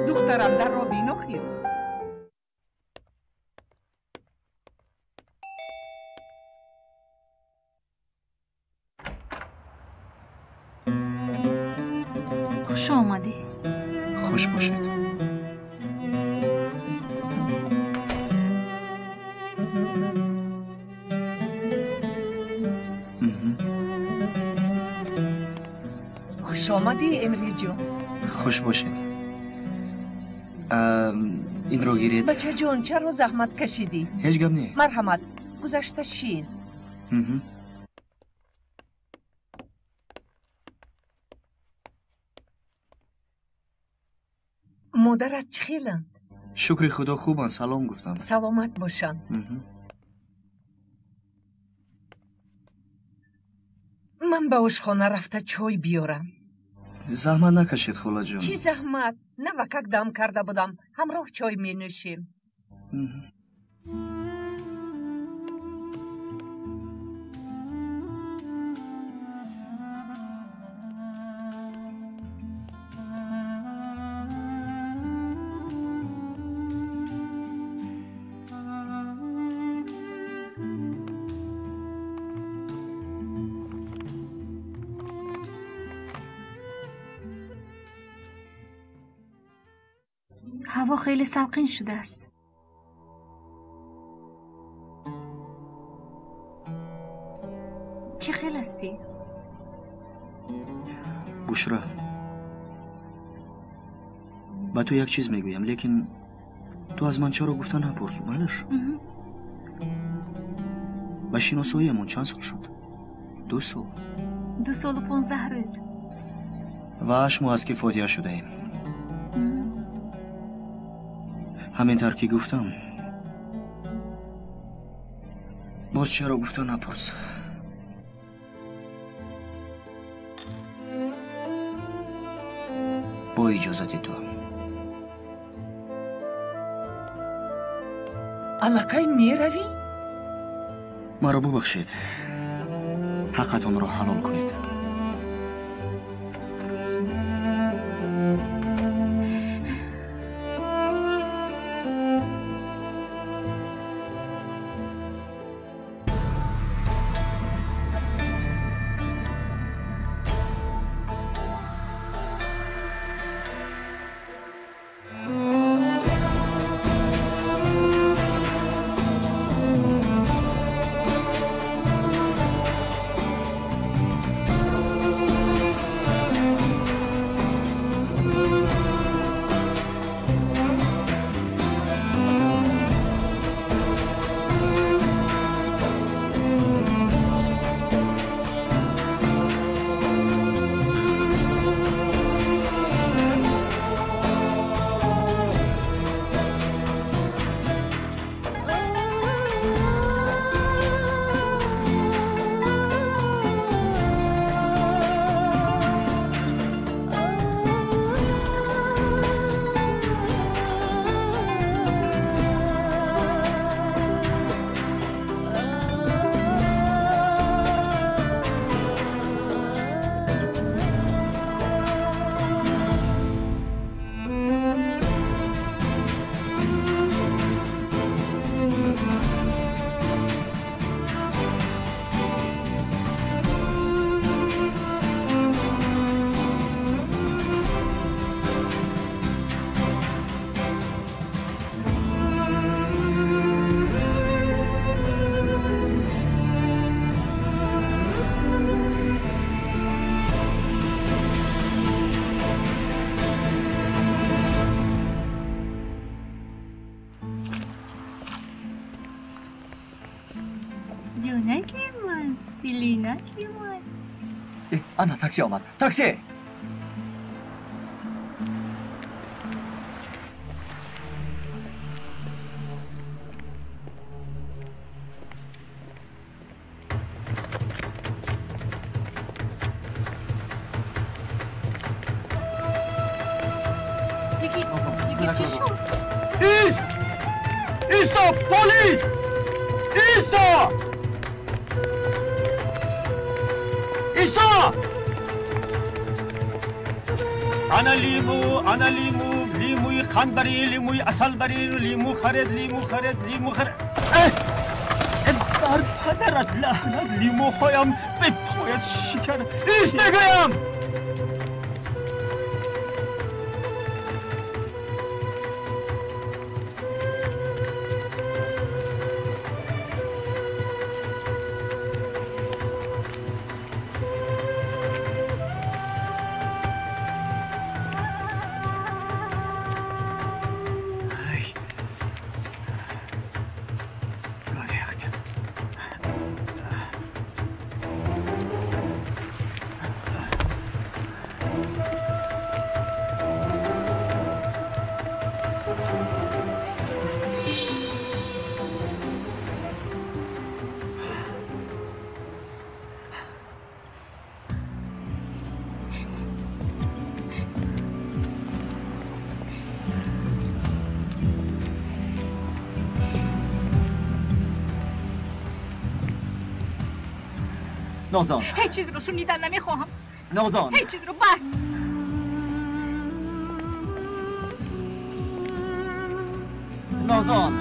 Духтарам, дарро бин охир. Хуш омадӣ. Хуш бошед. Хуш омадӣ, Эмриҷон. Хуш бошед. Инро гиред. Бачаҷон, чаро заҳмат кашидӣ? Ҳеҷ гап не. Марҳамат, гузашта шин. Модарат чӣ хеланд? Шукри Худо, хубанд, салом гуфтанд. Саломат бошанд. Ман ба ошхона рафта чой биёрам. Заҳмат накашед, холаҷон. Чӣ заҳмат? Навакак дам карда будам, ҳамроҳ чой менӯшем. Ҳаво хеле салқин шудааст. Чӣ хел ҳастӣ? Бушра, ба ту як чиз мегӯям, лекин ту аз ман чаро гуфта напурс, малаш? Ба шиносоиамон чанд сол шуд? 2 сол. 2 солу 15 рӯз. Ва 8 моҳ аст, ки фотиҳа шудаем. Ҳамин тавр ки гуфтам, боз чаро гуфта напурс. Бо иҷозати ту. Аллакай меравӣ? Маро бубахшед, ҳаққатонро ҳалол кунед. Ана такси омад. Такси! Ист! Исто! Полис! Исто! Ана лиму, ана лиму, лимуи қандбарӣ, лимуи асалбарӣ, лиму харед, лиму харед, лиму харед. Бар падарат лаънат, лимуҳоям бе пояд шикар. Иш мегӯям! نازان، هیچ چیز رو شنیدن نمیخواهم. نازان، هیچ چیز رو، بس. نازان،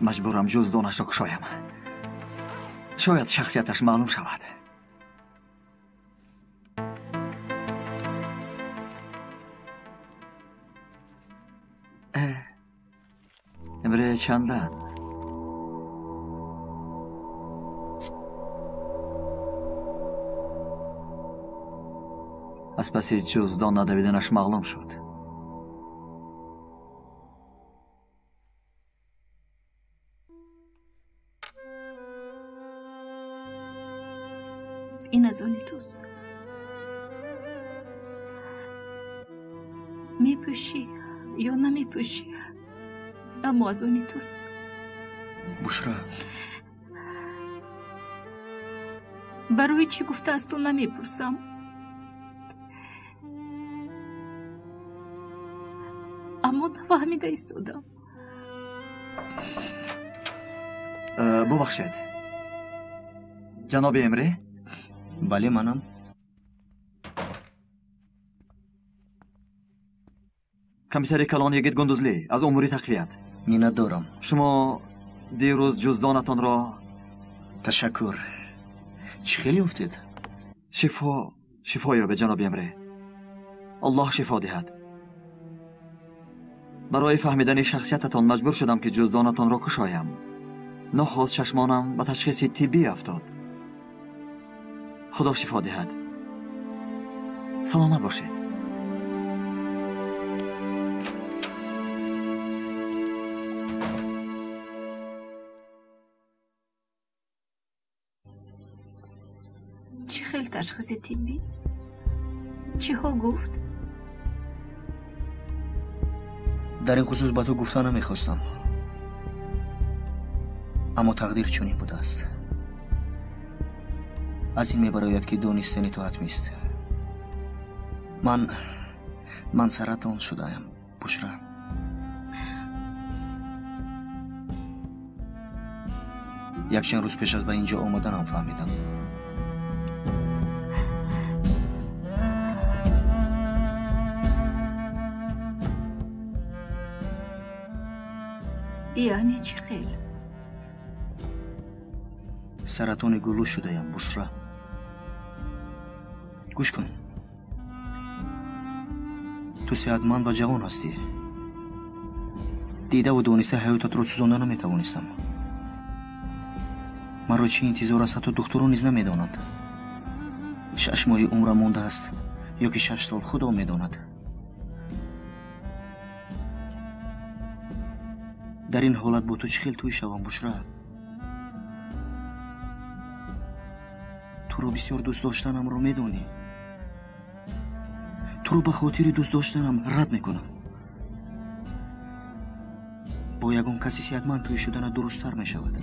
маҷбурам ҷуздонашро кушоям. Шояд шахсияташ маълум шавад. Эмре чандан? Аз паси ҷуздон надавиданаш маълум шуд. Ин аз они туст. Мепӯшӣ ё намепӯшӣ, аммо аз они туст. Бушра, барои чӣ гуфта аз ту намепурсам? Аммо нафаҳмида истодам. Бубахшед, ҷаноби Эмре? Бале, манам. Комиссари калон Йигит Гундузли аз умури тақвият. Миннатдорам. Шумо дирӯз ҷуздонатонро... Ташаккур. Чӣ хел ёфтед? Шифо, шифо ёбед, ҷаноби Эмре. Аллоҳ шифо диҳад. Барои фаҳмидани шахсиятатон маҷбур шудам, ки ҷуздонатонро кушоям. Нохост чашмонам ба ташхиси тиббӣ афтод. Худо шифо диҳад. Саломат бошед. Чӣ хел ташхиси тиббӣ? Чиҳо гуфт? Дар ин хусус ба ту гуфта намехостам, аммо тақдир чунин будааст. Аз ин мебарояд, ки донистани ту ҳатмист. Ман саратон шудаам, Бушра. Якчанд рӯз пеш аз ба ин ҷо омаданам фаҳмидам. Яъне чӣ хел? Саратони гулӯ шудаям, Бушра. Гӯш кун, ту сеҳатманд ва ҷавон ҳастӣ. Дидаву дониста ҳаётатро сӯзонда наметавонистам. Маро чӣ интизор аст, ҳатто духтурон низ намедонанд. 6 моҳи умрам мондааст ё ки 6 сол, худо медонад. Дар ин ҳолат бо ту чӣ хел тӯй шавам, Бушра? Туро бисёр дӯст доштанамро медонӣ. Туро ба хотири дӯст доштанам рад мекунам. Бо ягон каси сеҳатманд тӯй шудана дурусттар мешавад.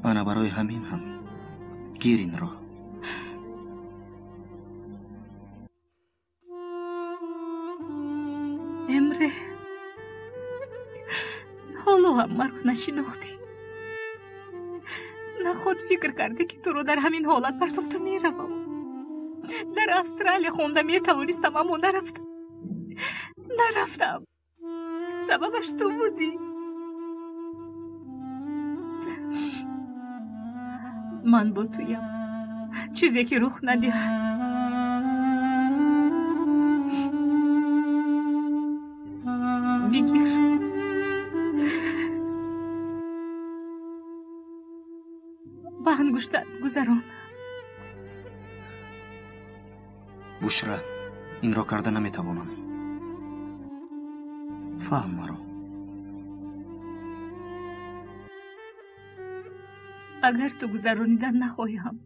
Ана барои ҳамин ҳам гир инро. Эмре, ҳоло ҳам маро нашинохтӣ. На худ фикр кардӣ, ки туро дар ҳамин ҳолат партофта меравам. Дар Австралия хонда метавонистам, аммо нарафтам. Нарафтам. Сабабаш ту будӣ. Ман бо туям. Чизе ки рух надиҳад. Бигир. Ба ангуштат гузарон. Бушра, инро карда наметавонам. Фаҳм маро. Агар ту гузаронидан нахоҳӣ ҳам,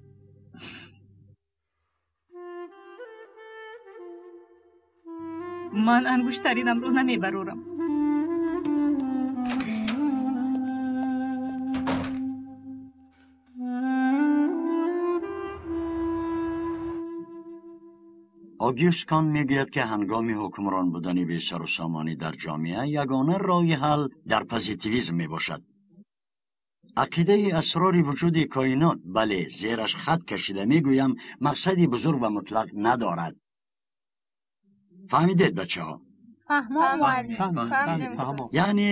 ман ангуштаринамро намебарорам. Огюст Кант мегӯяд, ки ҳангоми ҳукмрон будани бесару сомонӣ дар ҷомеа ягона роҳи ҳал дар позитивизм мебошад. Ақидаи асрори вуҷуди коинот, бале, зераш хат кашида мегӯям, мақсади бузург ва мутлақ надорад. Фаҳмидед, бачаҳо? Яъне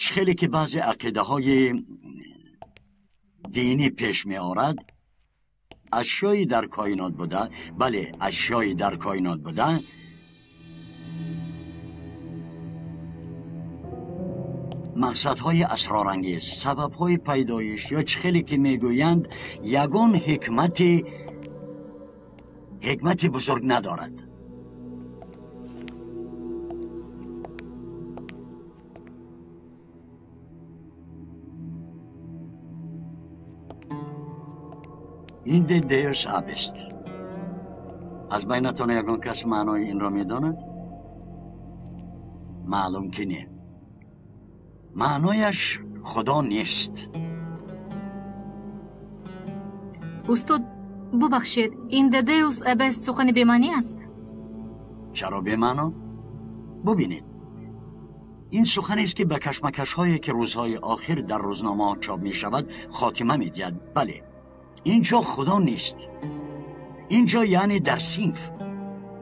чӣ хеле ки баъзе ақидаҳои динӣ пеш меорад, ашёи дар коинот буда, бале, ашёи дар коинот буда, мақсадҳои асрорангез, сабабҳои пайдоиш ё чӣ хеле ки мегӯянд, ягон ҳикмати бузург надорад. Inde Deus abest. Аз байнатон ягон кас маънои инро медонад? Маълум ки не. Маънояш худо нест. Устод, бубахшед, Inde Deus abest сухани бемаънӣ аст? Чаро бемаъно? Бубинед, ин суханест, ки ба кашмакашҳое, ки рӯзҳои охир дар рӯзномаҳо чоп мешавад, хотима медиҳад. Бале, инҷо худо нест. Инҷо яъне дар синф,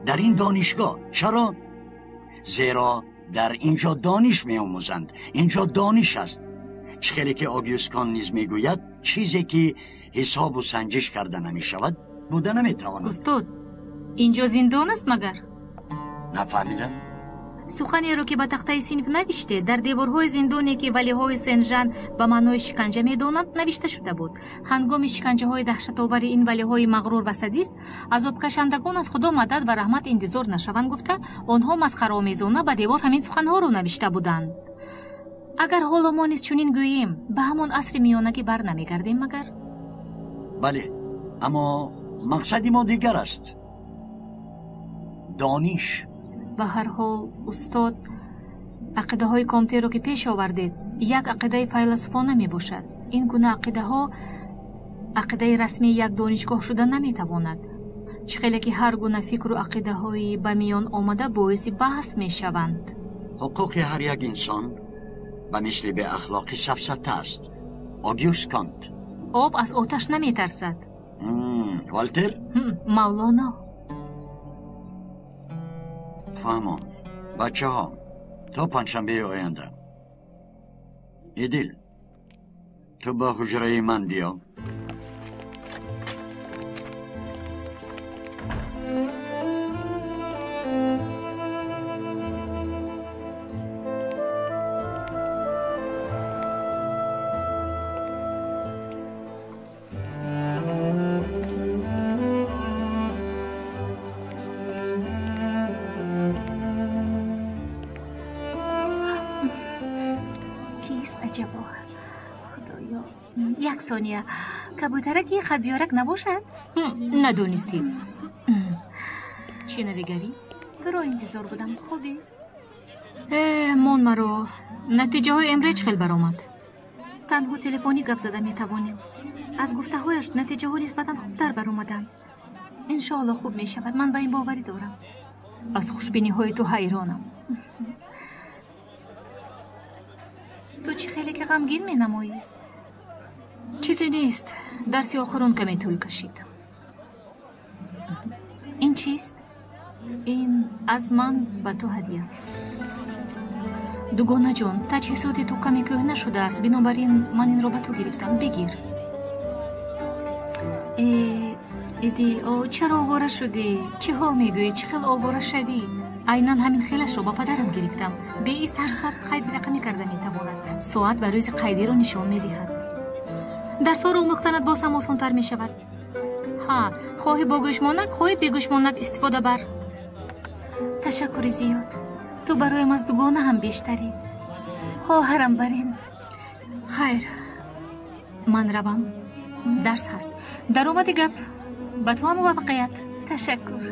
дар ин донишгоҳ. Чаро? Зеро дар инҷо дониш меомӯзанд. Инҷо дониш аст. Чӣ хеле ки Огюст Кант низ мегӯяд, чизе ки ҳисобу санҷиш карда намешавад, буда наметавонад. Устод, инҷо зиндон аст магар? Нафаҳмидам. Суханеро, ки ба тахтаи синф навиште, дар деворҳои зиндоне, ки валиҳои Сен-Жан ба маънои шиканҷа медонанд, навишта шуда буд. Ҳангоми шиканҷаҳои даҳшатовари ин валиҳои мағрур ва садист, азобкашандагон аз худо мадад ва раҳмат интизор нашаванд гуфта, онҳо масхараомезона ба девор ҳамин суханҳоро навишта буданд. Агар ҳоло мо низ чунин гӯем, ба ҳамон асри миёнагӣ бар намегардем магар? Бале, аммо мақсади мо дигар аст. Дониш. Ба ҳар ҳол, устод, ақидаҳои Комтеро, ки пеш овардед, як ақидаи файласуфона мебошад. Ин гуна ақидаҳо ақидаи расмии як донишгоҳ шуда наметавонад. Чӣ хеле ки ҳар гуна фикру ақидаҳои ба миён омада боиси баҳс мешаванд. Ҳуқуқи ҳар як инсон ба мисли беахлоқӣ сафсата аст. Огюст Кант. Об аз оташ наметарсад. Волтер? Мавлоно. Фаҳмон. Бачаҳо, то панҷшанбеи оянда. Идил, ту ба ҳуҷраи ман биё. Сония. Кабутараки хатбиёрак набошад? Надонистӣ. Чӣ навигарӣ? Туро интизор будам. Хубӣ? Мон маро. Натиҷаҳои МР чӣ хел баромад? Танҳо телефонӣ гап зада метавонем. Аз гуфтаҳояш натиҷаҳо нисбатан хубтар баромаданд. Иншоалло хуб мешавад. Ман ба ин боварӣ дорам. Аз хушбиниҳои ту ҳайронам. Ту чӣ хеле ки ғамгин менамоӣ? Чизе нест. Дарси охирон каме тӯл кашид. Ин чист? Ин аз ман ба ту ҳадя. Дугонаҷон, таҷҳизоти ту каме кӯҳна шудааст, бинобар ин ман инро ба ту гирифтам. Бигир. Иди, чаро овора шудӣ? Чӣ ҳол мегӯӣ? Чӣ хел овора шавӣ? Айнан ҳамин хелашро ба падарам гирифтам. Беист ҳар соат қайди рақамӣ карда метавонад. Соат ба рӯзи қайдиро нишон медиҳад. Дарсҳоро омӯхтанат боз ҳам осонтар мешавад. Ҳа, хоҳӣ бо гӯшмонак, хоҳӣ бегӯшмонак истифода бар. Ташаккури зиёд. Ту бароям аз дугона ҳам бештарӣ. Хоҳарам барин. Хайр, ман равам. Дарс ҳаст. Даромади гап. Ба ту ҳам муваффақият. Ташаккур.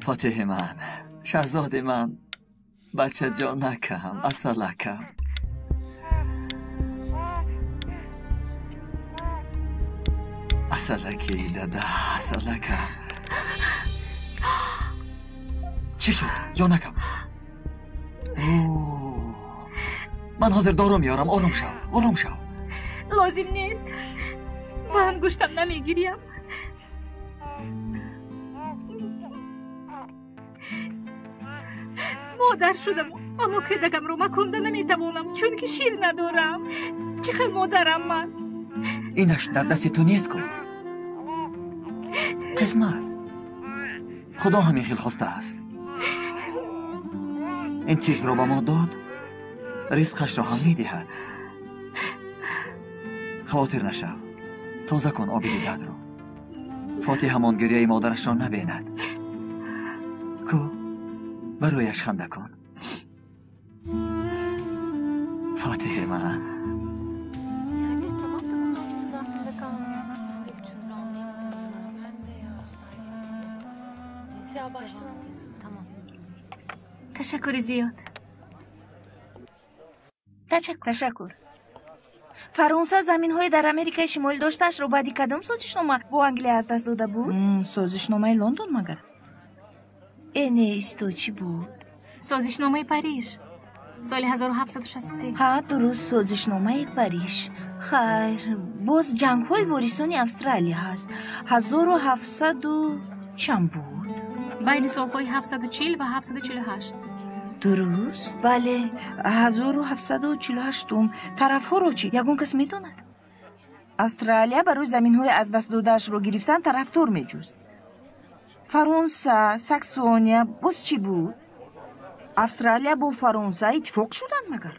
Фотиҳи ман, шаҳзоди ман, бачаҷонакам, асалакам. Асалаки дада, асалака. Чӣ шуд, ҷонакам? Ман ҳозир дору меорам. Ором шав, ором шав. Лозим нест. Ба ангуштам намегирям. Модар шудам, аммо кӯдакамро маконда наметавонам, чунки шир надорам. Чӣ хел модарам ман? Инаш дар дасти ту нест ку. Қисмат. Худо ҳамин хел хостааст. Ин чизро ба мо дод, ризқашро ҳам медиҳад. Хавотир нашав. Тоза кун оби дидаатро. Фотиҳ ҳамон гирьяи модарашро набинад. Ку, барояш ханда кун. Фотиҳи ман. Ташаккури зиёд. Ташаккур. Фаронса заминҳои дар Америкаи Шимолӣ доштаашро баъди кадом созишнома бо Англия аз даст дода буд? Созишномаи Лондон магар? Не, исто, чӣ буд? Созишномаи Париж. Соли 1763. Ҳа, дуруст, созишномаи Париж. Хайр, боз ҷангҳои ворисони Австралия ҳаст. 1700 чанд буд? Байни солҳои 740 ва 748. Дуруст, бале, 1748-ум. Тарафҳоро чӣ? Ягон кас медонад? Австралия барои заминҳои аз даст додаашро гирифтан тарафдор меҷуст. Фаронса, Саксония, боз чӣ буд? Австралия бо Фаронса иттифоқ шуданд магар?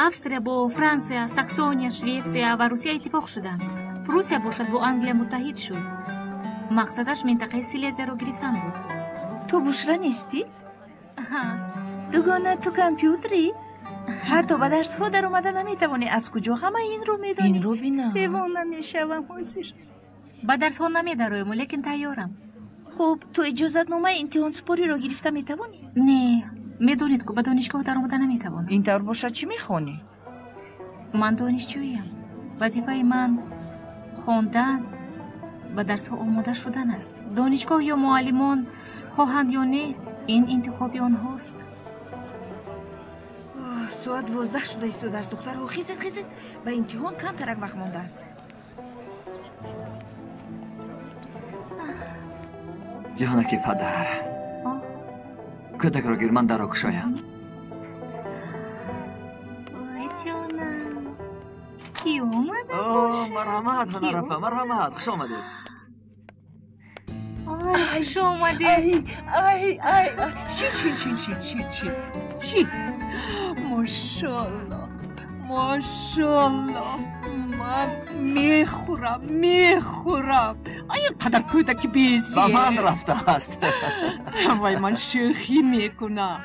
Австрия бо Франсия, Саксония, Шветсия ва Русия иттифоқ шуданд. Пруссия бошад бо Англия муттаҳид шуд. Мақсадаш минтақаи Силезияро гирифтан буд. Ту Бушра нестӣ? Дугона, ту компютерӣ? Ҳатто ба дарсҳо даромада наметавонӣ. Аз куҷо ҳама инро медонӣ? Инро бинам. Девона мешавам ҳозир. Ба дарсҳо намедароем, лекин тайёрам. Хуб, ту иҷозатномаи имтиҳонсупориро гирифта метавонӣ? Не, медонед ку ба донишгоҳ даромада наметавонам. Ин тавр бошад, чӣ мехонӣ? Ман донишҷӯям. Вазифаи ман хондан ба дарсҳо омода шудан аст. Донишгоҳ ё муаллимон хоҳанд ё не, ин интихоби онҳост. Соат 12 шуда истодааст, духтарҳо. Хезед, хезед, ба имтиҳон камтарак вақт мондааст. Ҷонаки падар, кӯдакро гир, ман даро кушоям. Ой, ҷонам, ки омада бошад? Марҳамат, ҳанарапа, марҳамат, хуш омадед. Ой, хуш омадед. Ай, ай, ай, шин, шин, шин, шин, шин, шин, шин. Мошолло, мошолло, Ман мехӯрам, мехӯрам. Ин қадар кӯдаки безеб. Ба ман рафтааст. Вай, ман шӯхӣ мекунам.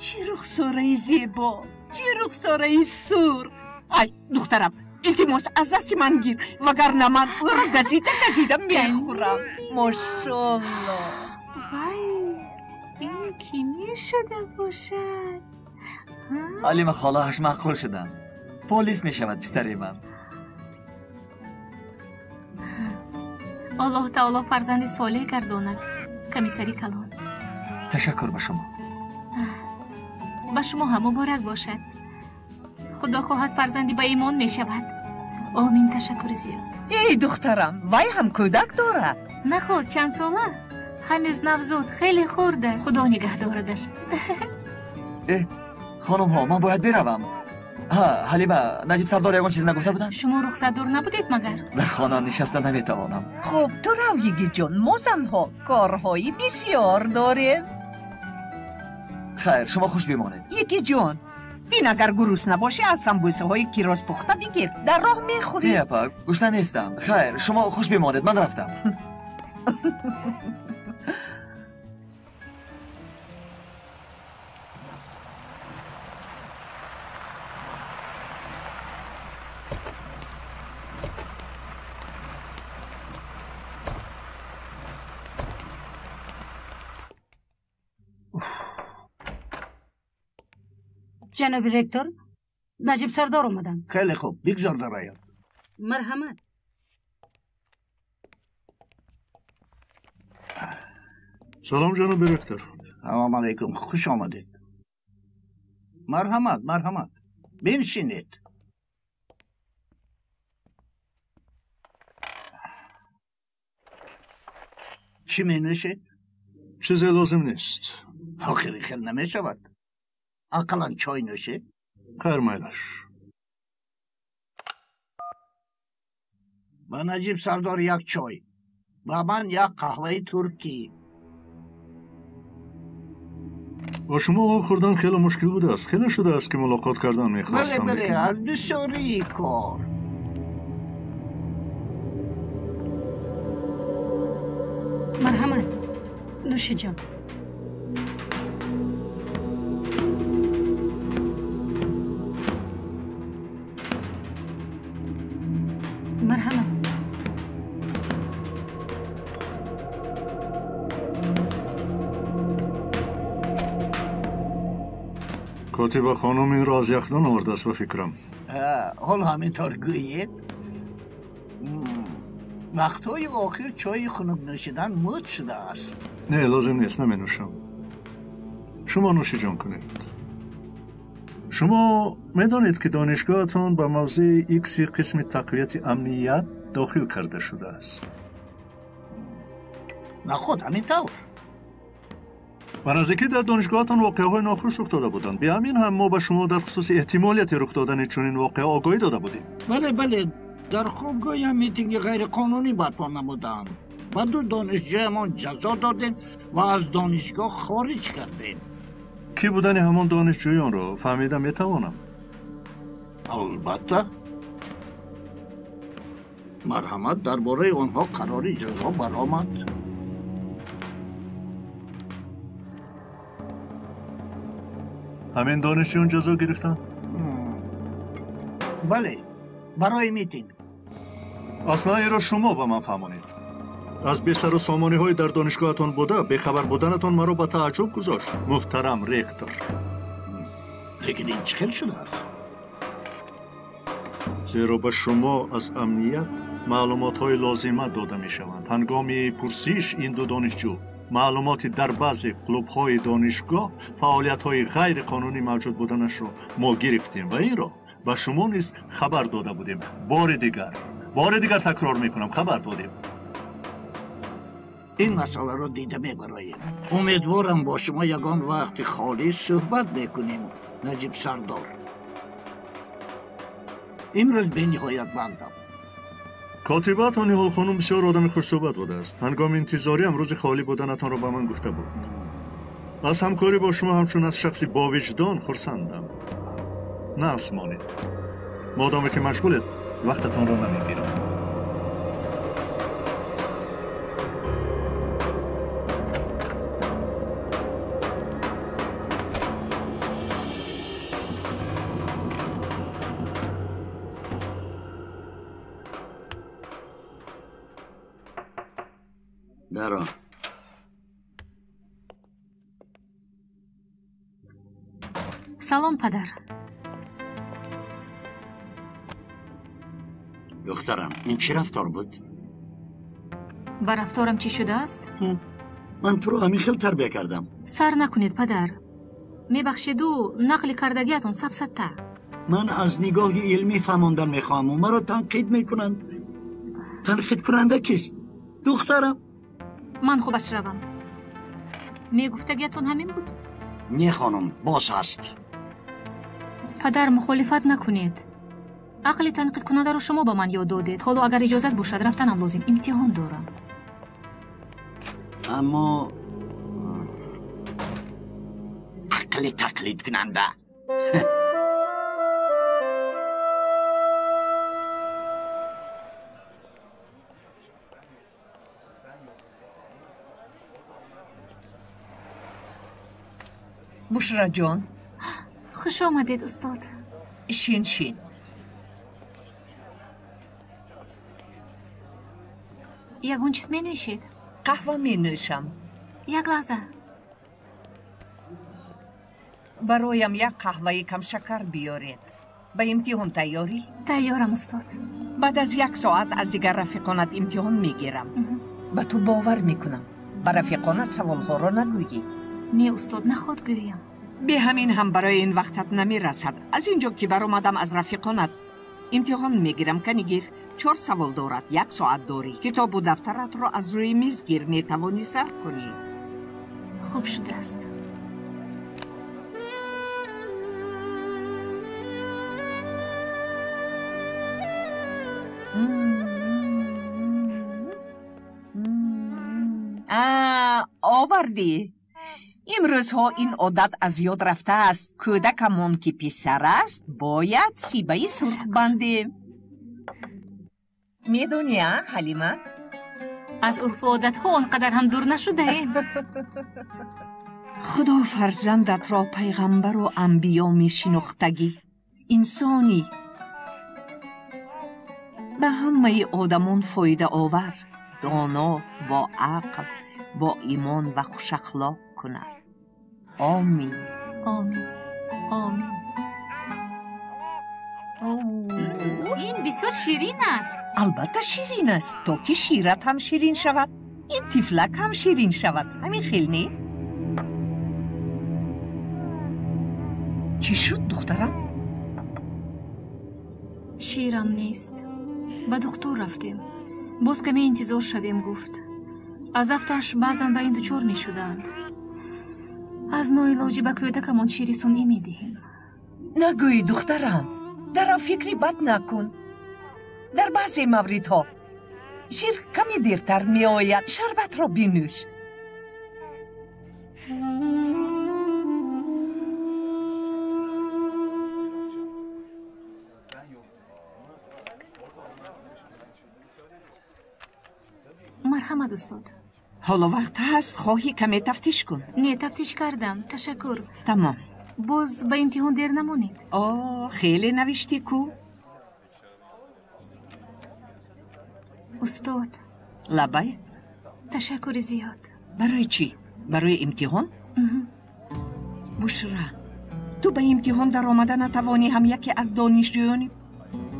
Чӣ рухсораи зебо, чӣ рухсораи сурх. Ай, духтарам, илтимос, аз дасти ман гир, вагарна ман ӯро газида газида мехӯрам. Мошолло. Вай, ин кӣ мешуда бошад? Ҳалима холааш маъқул шуданд. Полис мешавад писари ман. Аллоҳ таоло фарзанди солеҳ гардонад, комиссари калон. Ташаккур ба шумо. Ба шумо ҳам муборак бошад. Худо хоҳад фарзанди ба имон мешавад. Омин, ташаккури зиёд. Эй, духтарам, вай ҳам кӯдак дорад. Наход, чанд сола? Ҳанӯз навзод, хеле хурд аст. Худо нигаҳ дорадаш. Э, хонумҳо, ман бояд биравам. Ҳа, Ҳалима, Наҷиб Сардор ягон чиз нагуфта буданд? Шумо рухсатдор набудед магар? Дар хона нишаста наметавонам. Хуб, ту рав, йигитҷон, мо занҳо корҳои бисёр дорем. Хайр, шумо хуш бимонед. Йигитҷон, бин, агар гурусна бошӣ, аз самбусаҳои кироз пухта бигир, дар роҳ мехӯрӣ. Не, апа, гушна нестам. Хайр, шумо хуш бимонед, ман рафтам. Ҷаноби ректор, Наҷиб Сардор омаданд. Хеле хуб, бигзор дарояд. Марҳамат. Салом, ҷаноби ректор. Салом алайкум, хуш омадед. Марҳамат, марҳамат, биншинед. Чӣ менӯшед? Чизе лозим нест. Охири хел намешавад. Ақаллан чой нӯшед. Хайр, майлаш. Ба Наҷиб Сардор як чой, ба ман як қаҳваи туркӣ. Бо шумо хӯрдан хеле мушкил будааст. Хеле шудааст ки мулоқот кардан мехостам. Бале, бале, аз бисёрии кор. Марҳамат, нӯшиҷон. Марҳамат. Котиба хонум инро аз яхдон овардааст, ба фикрам. Ҳол ҳамин тавр гӯед. Вақтҳои охир чойи хунук нӯшидан мӯд шудааст. Не, лозим нест, наменӯшам. Шумо нӯшиҷон кунед. Шумо медонед, ки донишгоҳатон ба мавзеи икси қисми тақвияти амният дохил карда шудааст. Наход, ҳамин тавр. Ба наздикӣ дар донишгоҳатон воқеаҳои нохуш рух дода буданд. Биҳамин ҳам мо ба шумо дар хусуси эҳтимолияти рух додани чунин воқеа огоҳӣ дода будем. Бале, бале, дар хобгоҳам митинги ғайриқонунӣ барпо намуданд. Ба ду донишҷӯямон ҷазо додем ва аз донишгоҳ хориҷ кардем. Кӣ будани ҳамон донишҷӯёнро фаҳмида метавонам? Албатта. Марҳамат, дар бораи онҳо қарори ҷазо баромад. Ҳамин донишҷӯён ҷазо гирифтанд? Бале, барои митинг. Аслан инро шумо ба ман фаҳмонед. Аз бесару сомониҳои дар донишгоҳатон буда бехабар буданатон маро ба тааҷҷуб гузошт, муҳтарам ректор. Лекин ин чӣ хел шудааст? Зеро ба шумо аз амният маълумотҳои лозима дода мешаванд. Ҳангоми пурсиш ин ду донишҷӯ маълумоти дар баъзе клубҳои донишгоҳ фаъолиятҳои ғайриқонунӣ мавҷуд буданашро мо гирифтем ва инро ба шумо низ хабар дода будем. Бори дигар такрор мекунам, хабар додем. Ин масъаларо дида мебароем. Умедворам бо шумо ягон вақти холӣ суҳбат мекунем, Наҷиб Сардор. Имрӯз бениҳоят бандам. Котибаатон Ниҳол хонум бисёр одами хушсӯҳбат будааст. Ҳангоми интизориам рӯзи холӣ буданатонро ба ман гуфта буд. Аз ҳамкорӣ бо шумо ҳамчун аз шахси бовиҷдон хурсандам. Насмонед. Модоме ки машғулед, Вақтатонро намегирам. Даро. Салом, падар. Духтарам, ин чӣ рафтор буд? Ба рафторам чӣ шудааст? Ман туро ҳамин хел тарбия кардам. Сар накунед, падар. Мебахшеду, нақли кардагиатон сафсата. Ман аз нигоҳи илмӣ фаҳмондан мехоҳаму маро танқид мекунанд. Танқидкунанда кист? Духтарам. Ман хубаш равам. Мегуфтагиатон ҳамин буд? Не, хонум, боз ҳаст. Падар, мухолифат накунед. Ақли танқидкунандаро шумо ба ман ёд додед. Ҳоло агар иҷозат бошад, рафтанам лозим. Имтиҳон дорам. Аммо ақли тақлидкунанда. Бушраҷон. Хуш омадед, устод. Шин, шин. Ягон чиз менӯшед? Қаҳва менӯшам. Як лаҳза. Бароям як қаҳваи камшакар биёред. Ба имтиҳон тайёрӣ? Тайёрам, устод. Баъд аз як соат аз дигар рафиқонат имтиҳон мегирам. Ба ту бовар мекунам. Ба рафиқонат саволҳоро нагӯйӣ. Не, устод, наход гӯям. Бе ҳамин ҳам барои ин вақтат намерасад. Аз ин ҷо ки баромадам, аз рафиқонат имтиҳон мегирам. Канигир, 4 савол дорад, 1 соат дорӣ. Китобу дафтаратро аз рӯи миз гир, метавонӣ сар кунӣ. Хуб шудааст. Овардӣ. Имрӯзҳо ин одат аз ёд рафтааст. Кӯдакамон ки писар аст, бояд сибаи сурх бандем. Медонӣ, а, Ҳалима? Аз урфу одатҳо он қадар ҳам дур нашудаем. Худо фарзандатро пайғамбару анбиё мешинохтагӣ. Инсонӣ ба ҳамаи одамон фоидаовар, доно, бо ақл, бо имон ва хушахлоқ кунад. Омин. Омин. Омин. Ин бисёр ширин аст. Албатта ширин аст, то ки шират ҳам ширин шавад, ин тифлак ҳам ширин шавад. Ҳамин хел не? Чӣ шуд, духтарам? Ширам нест. Ба духтур рафтем. Боз каме интизор шавем, гуфт. Аз афташ баъзан ба ин дучор мешуданд. Аз ноилоҷӣ ба кӯдакамон шири сунъӣ медиҳем. Нагӯӣ, духтарам, дарав фикри бад накун. Дар баъзе мавридҳо шир каме дертар меояд. Шарбатро бинӯш. Марҳамат, устод. Ҳоло вақт ҳаст, хоҳӣ каме тафтиш кун. Не, тафтиш кардам, ташаккур. Тамом. Боз ба имтиҳон дер намонед. О, хеле навиштӣ ку. Устод. Лабай. Ташаккури зиёд. Барои чӣ? Барои имтиҳон? Бушра, ту ба имтиҳон даромада натавонӣ ҳам яке аз донишҷӯёни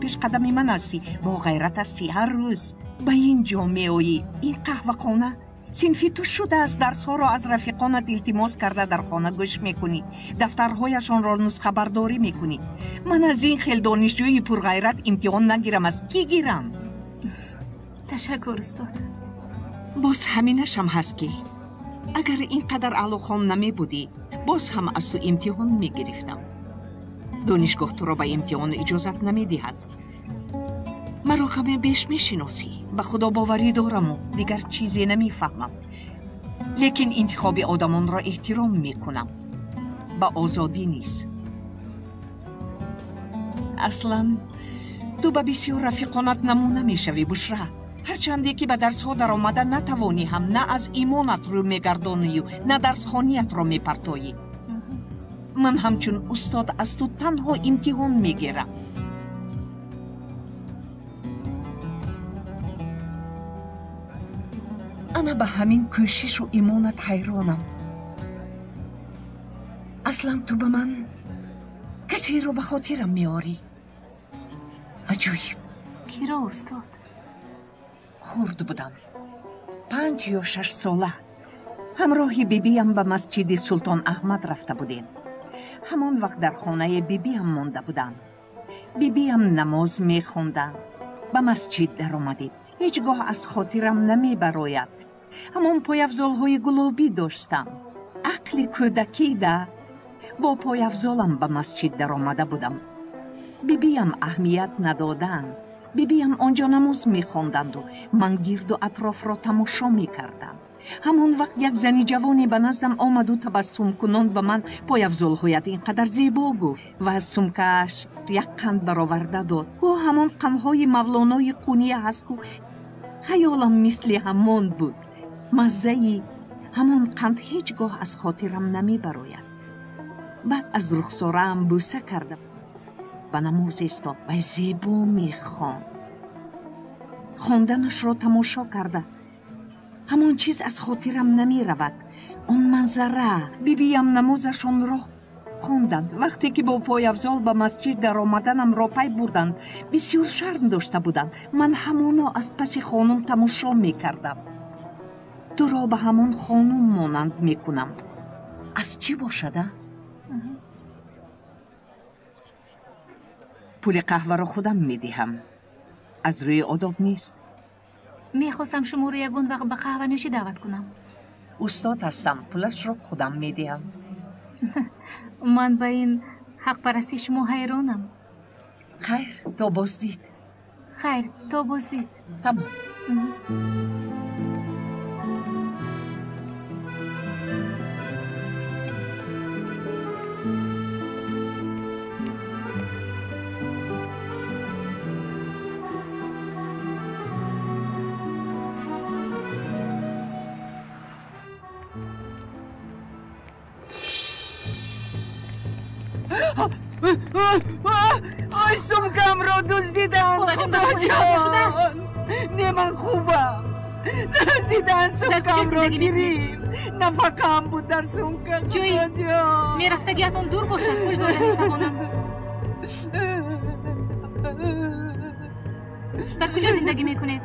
пешқадами ман ҳастӣ, бо ғайрат ҳастӣ, ҳар рӯз ба ин ҷо меоӣ. Ин қаҳвахона синфи ту шудааст. Дарсҳоро аз рафиқонат илтимос карда дар хона гӯш мекунӣ, дафтарҳояшонро нусхабардорӣ мекунӣ. Ман аз ин хел донишҷӯи пурғайрат имтиҳон нагирам, аз кӣ гирам? Ташаккур, устод. Боз ҳаминашам ҳаст ки агар ин қадар аълохон намебудӣ, боз ҳам аз ту имтиҳон мегирифтам. Донишгоҳ туро ба имтиҳон иҷозат намедиҳад. Маро каме беш мешиносӣ. Ба худо боварӣ дораму дигар чизе намефаҳмам. Лекин интихоби одамонро эҳтиром мекунам. Ба озодӣ низ. Аслан Ту ба бисёр рафиқонат намуна мешавӣ, Бушра. Ҳарчанде ки ба дарсҳо даромада натавонӣ ҳам, на аз имонат рӯ мегардонию, на дарсхониятро мепартоӣ. Ман ҳамчун устод аз ту танҳо имтиҳон мегирам. Ана ба ҳамин кӯшишу имонат ҳайронам. Аслан ту ба ман касеро ба хотирам меорӣ. Аҷоиб. Киро, устод? Хурд будам, 5 ё 6 сола. Ҳамроҳи бибиям ба масҷиди Султон Аҳмад рафта будем. Ҳамон вақт дар хонаи бибиям монда будам. Бибиям намоз мехонданд. Ба масҷид даромадем. Ҳеҷ гоҳ аз хотирам намебарояд. Ҳамон пойафзолҳои гулобӣ доштам. Ақли кӯдакида бо пойафзолам ба масҷид даромада будам. Бибиям аҳамият надоданд. Бибиям онҷо намоз мехонданду ман гирду атрофро тамошо мекардам. Ҳамон вақт як зани ҷавоне ба наздам омаду табассумкунон ба ман пойафзолҳоят ин қадар зебо гуфт ва аз сумкааш як қанд бароварда дод. Ӯ ҳамон қандҳои Мавлонои Қуния ҳаст ку хаёлам мисли ҳамон буд. Маззаи ҳамон қанд ҳеҷ гоҳ аз хотирам намебарояд. Баъд аз рухсораам бӯса карда ба намоз истод ва зебо мехонд. Хонданашро тамошо карда ҳамон чиз аз хотирам намеравад. Он манзара. Бибиям намозашонро хонданд. Вақте ки бо пойафзол ба масҷид даромаданамро пай бурданд, бисёр шарм дошта буданд. Ман ҳамоно аз паси хонум тамошо мекардам. Туро ба ҳамон хонум монанд мекунам. Аз чӣ бошада? Пули қаҳваро худам медиҳам. Аз рӯи одоб нест. Мехостам шуморо ягон вақт ба қаҳванӯшӣ даъват кунам. Устод ҳастам, пулашро худам медиҳам. Ман ба ин ҳақпарастии шумо ҳайронам. Хайр, то боздид. Хайр, то боздид. Тамом. Ой, сумкамро дуздиданд, Худоҷон! Не, ман хубам. Дуздиданд сумкамро, гирифт. Нафақаам буд дар сумка, Худоҷон. Мерафтагиатон дур бошад, пул дода метавонам. Дар куҷо зиндагӣ мекунед?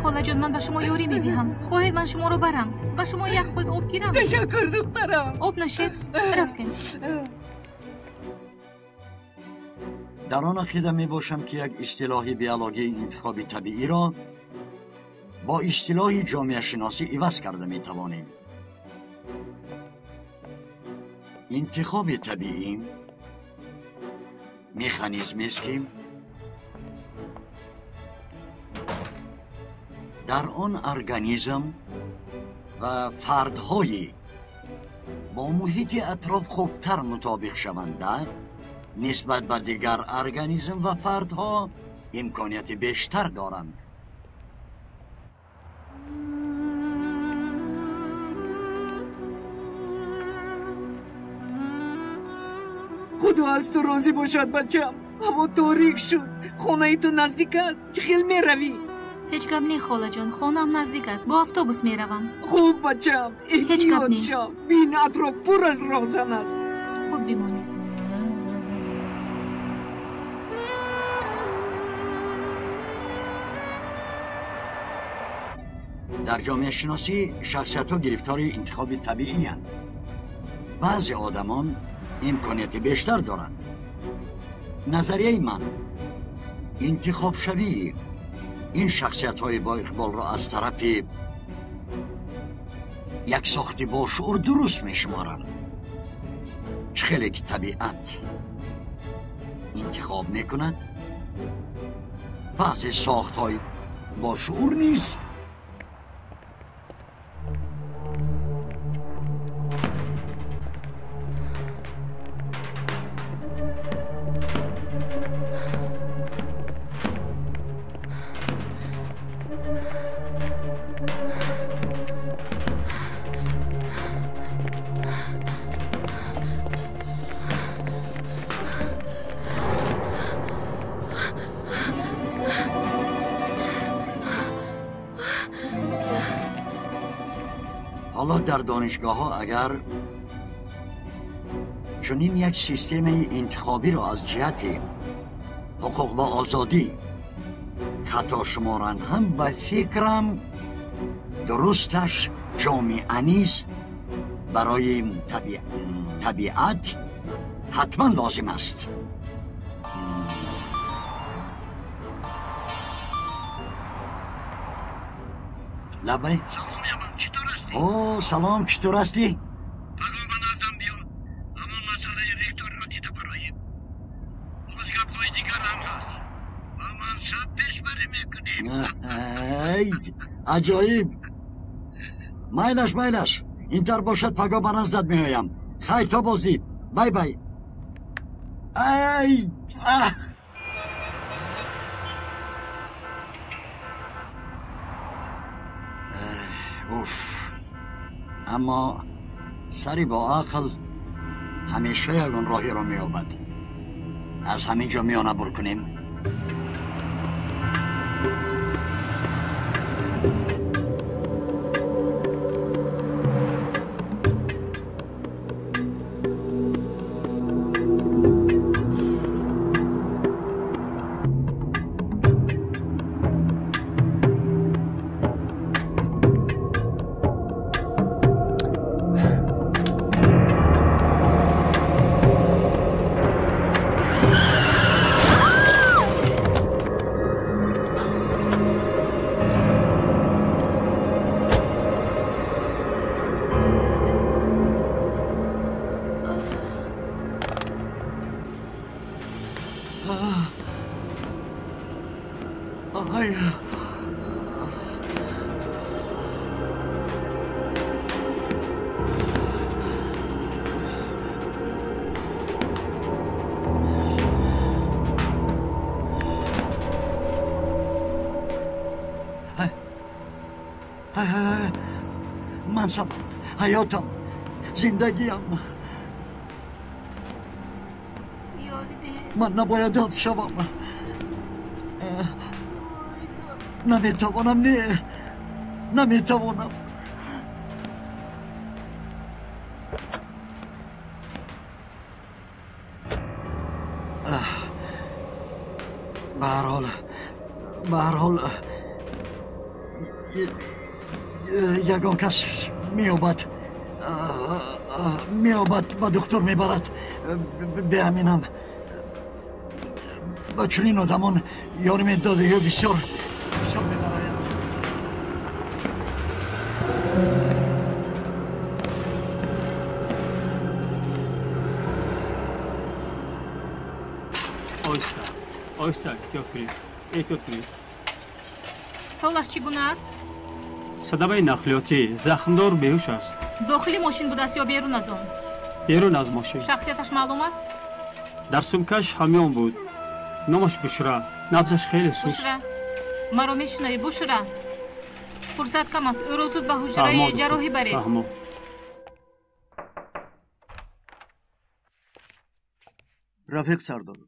Холаҷон, ман ба шумо ёрӣ медиҳам. Хоҳед ман шуморо барам? Ба шумо як пул об гирам? Ташаккур, духтарам. Об нашед, рафтем. Дар он ақида мебошам, ки як истилоҳи биологияи интихоби табииро бо истилоҳи ҷомеашиносӣ иваз карда метавонем. Интихоби табиӣ механизмест, ки дар он организм ва фардҳои бо муҳити атроф хубтар мутобиқ шаванда нисбат ба дигар организм ва фардҳо имконияти бештар доранд. Худо аз ту розӣ бошад, бачам. Ҳаво торик шуд. Хонаи ту наздик аст. Чӣ хел меравӣ? Ҳеҷ гап не, холаҷон. Хонаам наздик аст. Бо автобус меравам. Хуб, бачам. Эҳтиёт шав. Бин, атроф пур аз роҳзан аст. Хуб бимонед. Дар ҷомеашиносӣ шахсиятҳо гирифтори интихоби табииянд. Баъзе одамон имконияти бештар доранд. Назарияи ман интихобшавии ин шахсиятҳои боиқболро аз тарафи як сохти бошуур дуруст мешуморам. Чӣ хеле ки табиат интихоб мекунад, баъзе сохтҳои бошуур низ Ҳоло дар донишгоҳҳо агар чунин як системаи интихобиро аз ҷиҳати ҳуқуқ ва озодӣ хато шуморанд ҳам, ба фикрам дурусташ ҷомеа низ барои табиат ҳатман лозим аст. Лабай. Салом Яман, чӣ тур ҳастӣ? О, салом, чӣ тур ҳастӣ? Пагон ба наздам биё. Ҳамон масъалаи ректорро дида бароем. Боз гапҳои дигар ҳам ҳаст. Ба мансаб пешбарӣ мекунем. Ай, аҷоиб. Майлаш, майлаш. Интар бошад, паго ба наздат меоям. Хайр, то боздид. Бай бай. Ай, аҳ. Уф, аммо сари бо ақл ҳамеша ягон роҳеро меёбад. Аз ҳамин ҷо миёна бур кунем. Мансаб, ҳаётам, зиндагиам. Ман набояд ҳабс шавам. Наметавонам, не, наметавонам. Ба ҳар ҳол, ба ҳар ҳол ягон кас меёбад, меёбад, ба духтур мебарад. Беаминам, ба чунин одамон ёрӣ медодагиҳо бисёр бисёр мебарояд. Оҳиста, оҳиста, эҳтиёт кунед, эҳтиёт кунед. Ҳолаш чӣ гуна аст? Садамаи нақлиётӣ, захмдор беҳуш аст. Дохили мошин будааст ё берун аз он? Берун аз мошин. Шахсияташ маълум аст? Дар сумкаш ҳамён буд. Номаш Бушра. Набзаш хеле суст. Бушра, маро мешунавӣ, Бушра? Фурсат кам аст, ӯро зуд ба ҳуҷраи ҷарроҳӣ баред. Фаҳмо. Рафиқ Сардор,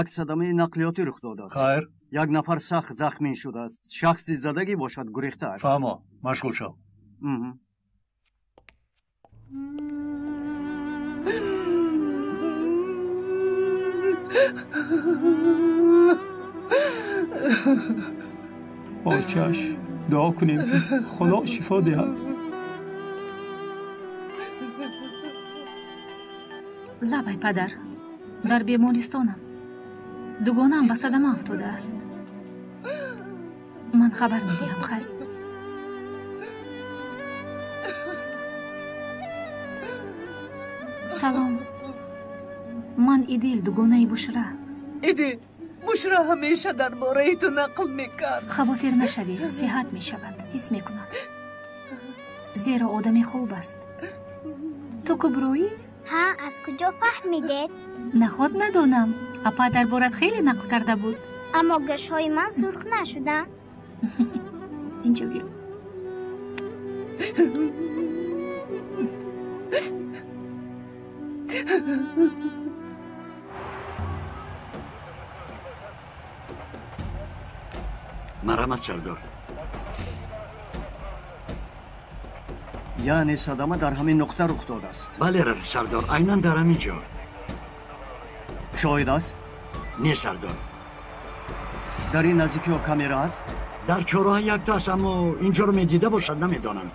як садамаи нақлиётӣ рух додааст. Хайр. Як нафар сахт захмин шудааст. Шахси задагӣ бошад, гурехта аст. Фаҳмо, машғул шав. Очаш, дуо кунем, ки Худо шифо диҳад. Лабай падар, дар бемористонам. Дугонаам ба садама афтодааст. Ман хабар медиҳам, хайр. Салом. Ман Идил, дугонаи Бушра. Идил, Бушра ҳамеша дар бораи ту нақл мекард. Хавотир нашавӣ, сиҳат мешавад, ҳис мекунад. Зеро одами хуб аст. Ту куброӣ? Ҳа, аз куҷо фаҳмидед? Наход надонам. Апа дар борат хеле нақл карда буд. Аммо гӯшҳои ман сурх нашуданд. Инҷо биё. Марҳамат, Сардор. Яъне садама дар ҳамин нуқта рух додааст. Бале, рафиқ сардор, айнан дар ҳамин ҷо. Шоҳид аст? Не, сардор. Дар ин наздикиҳо камера аст? Дар чорроҳа якта аст, аммо инҷоро медида бошад, намедонам.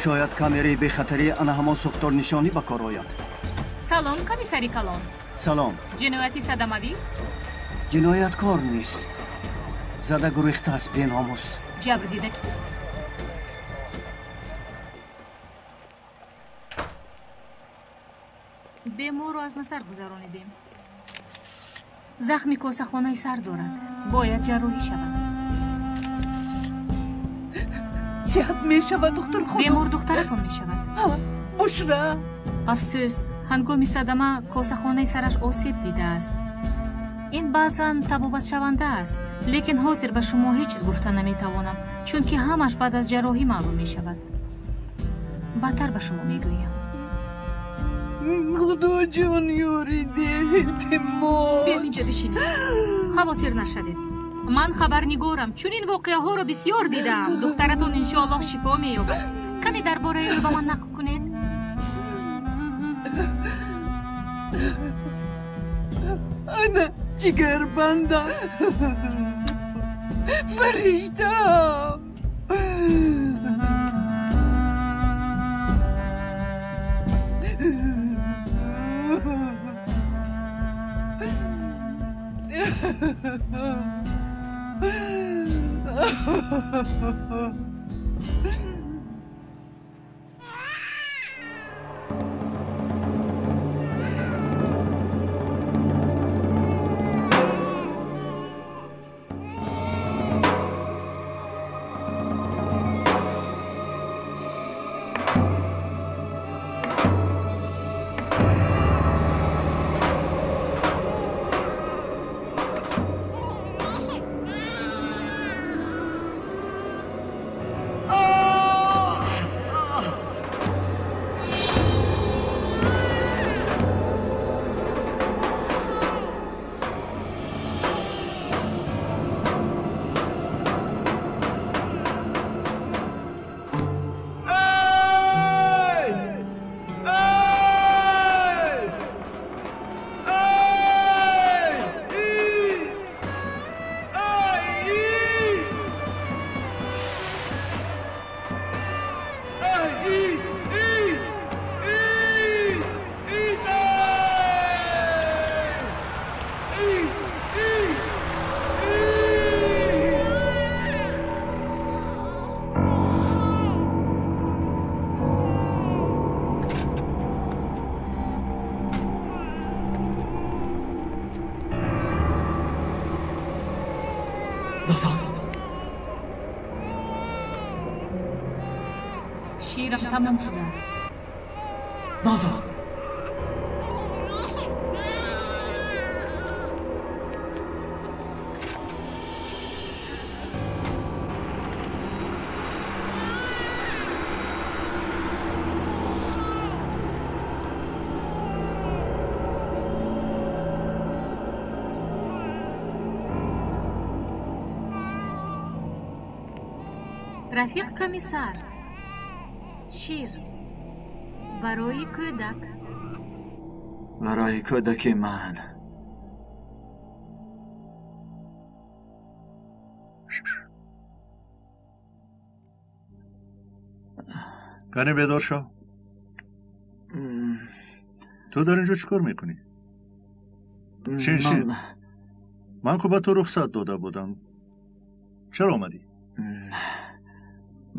Шояд камераи бехатарии ана ҳамон сӯхторнишонӣ ба кор ояд. Салом, комиссари калон. Салом. Ҷинояти садамавӣ? Ҷинояткор нест. Зада гурехтааст беномус. Ҷабрдида кист? Беморро аз назар гузаронидем. Захми косахонаи сар дорад. Бояд ҷарроҳӣ шавад. Сиҳат мешавад, духтур хонум? Бемор духтаратон мешавад. Бушра. Афсӯс, ҳангоми садама косахонаи сараш осеб дидааст. Ин баъзан табобатшаванда аст, лекин ҳозир ба шумо ҳеҷ чиз гуфта наметавонам, чунки ҳамаш баъд аз ҷарроҳӣ маълум мешавад. Баъдтар ба шумо мегӯям. Худоҷон, ёрӣ деҳ, илтимос. Биё инҷо бишинед. Хавотир нашавед. Ман хабарнигорам, чунин воқеаҳоро бисёр дидаам. Духтаратон иншоаллоҳ шифо меёбад. Каме дар бораи ӯ ба ман нақл кунед. Ана ҷигарбандам, фариштаам. Ширам тамом шудааст. Нозо. Рафиқ комиссар, шир барои кӯдак. Барои кӯдаки ман. Кане бедор шав. Ту дар инҷо чӣ кор мекунӣ? Шин, шин. Ман ку ба ту рухсат дода будам. Чаро омадӣ?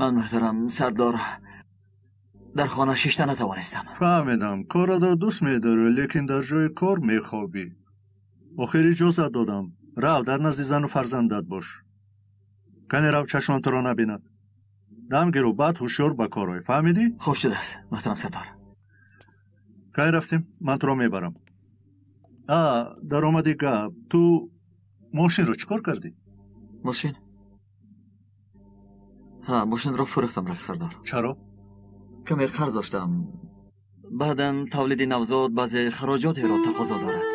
Ман, муҳтарам сардор, дар хона шишта натавонистам. Фаҳмидам, корро дӯст медорӣ, лекин дар ҷои кор мехобӣ. Охир иҷозат додам. Рав, дар назди зану фарзандат бош. Кане рав, чашмам туро набинад. Дам гиру, баъд ҳушёр ба кор ой. Фаҳмидӣ? Хуб шудааст, муҳтарам сардор. Кай рафтем? Ман туро мебарам. А, даромади гап, ту мошинро чӣ кор кардӣ? Мошин? Ҳа, мошинро фурӯхтам, рафиқ сардор. Чаро? Каме қарз доштам. Баъдан тавлиди навзод баъзе хароҷотеро тақозо дорад.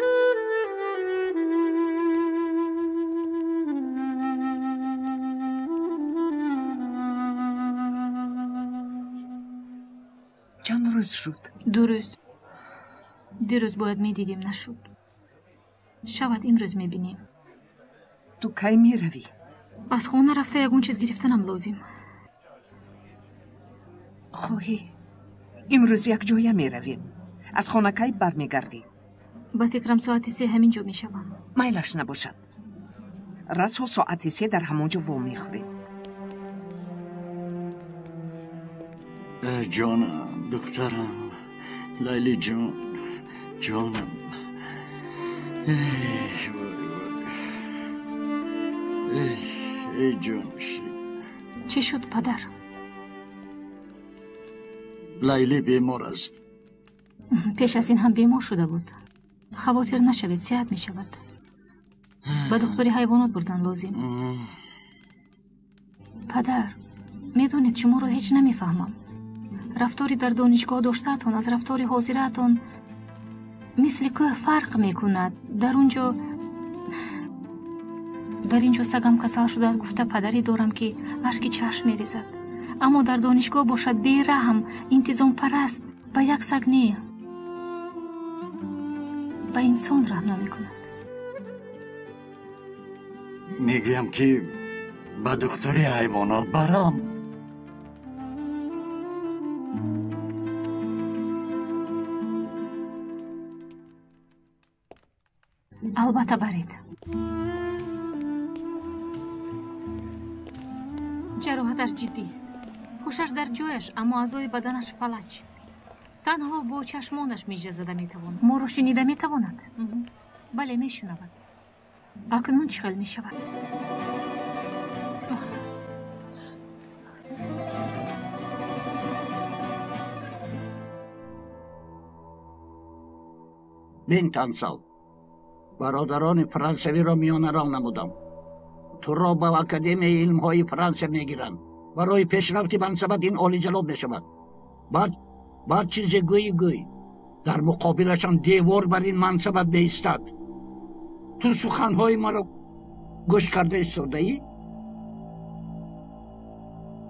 Чанд рӯз шуд? 2 рӯз. Дирӯз бояд медидем, нашуд. Шавад имрӯз мебинем. Ту кай меравӣ? Аз хона рафта ягон чиз гирифтанам лозим. Хоҳӣ, имрӯз якҷоя меравем. Аз хона кай бармегардӣ? Ба фикрам соати 3 ҳамин ҷо мешавам. Майлаш набошад. Расо соати 3 дар ҳамон ҷо вомехӯрем. Ҷонам, духтарам, Лайли ҷон, ҷонам. Эй ҷон. Чӣ шуд, падар? Лайли бемор аст. Пеш аз ин ҳам бемор шуда буд. Хавотир нашавед, сиҳат мешавад. Ба духтури ҳайвонот бурдан лозим. Падар, медонед, шуморо ҳеҷ намефаҳмам. Рафтори дар донишгоҳ доштаатон аз рафтори ҳозираатон мисли кӯҳ фарқ мекунад. Дар он ҷо, дар ин ҷо сагам касал шудааст гуфта падаре дорам, ки ашки чашм мерезад. Аммо дар донишгоҳ бошад бераҳм, интизомпараст, ба як саг не, ба инсон раҳм намекунад. Мегӯям, ки ба духтури ҳайвонот барам. Албатта баред. Ҷароҳаташ ҷиддист. Ҳушаш дар ҷояш, аммо аъзои баданаш фалаҷ. Танҳо бо чашмонаш мижа зада метавонад. Моро шунида метавонад? Бале, мешунавад. Акнун чӣ хел мешавад? Бин, Тансал, бародарони франсавиро миёнарав намудам. Туро ба Академияи илмҳои Франсия мегиранд. Барои пешрафти мансабат ин олиҷаноб мешавад. Баъд чизе гӯӣ гӯй. Дар муқобилашон девор бар ин мансабат меистад. Ту суханҳои маро гӯш карда истодаӣ?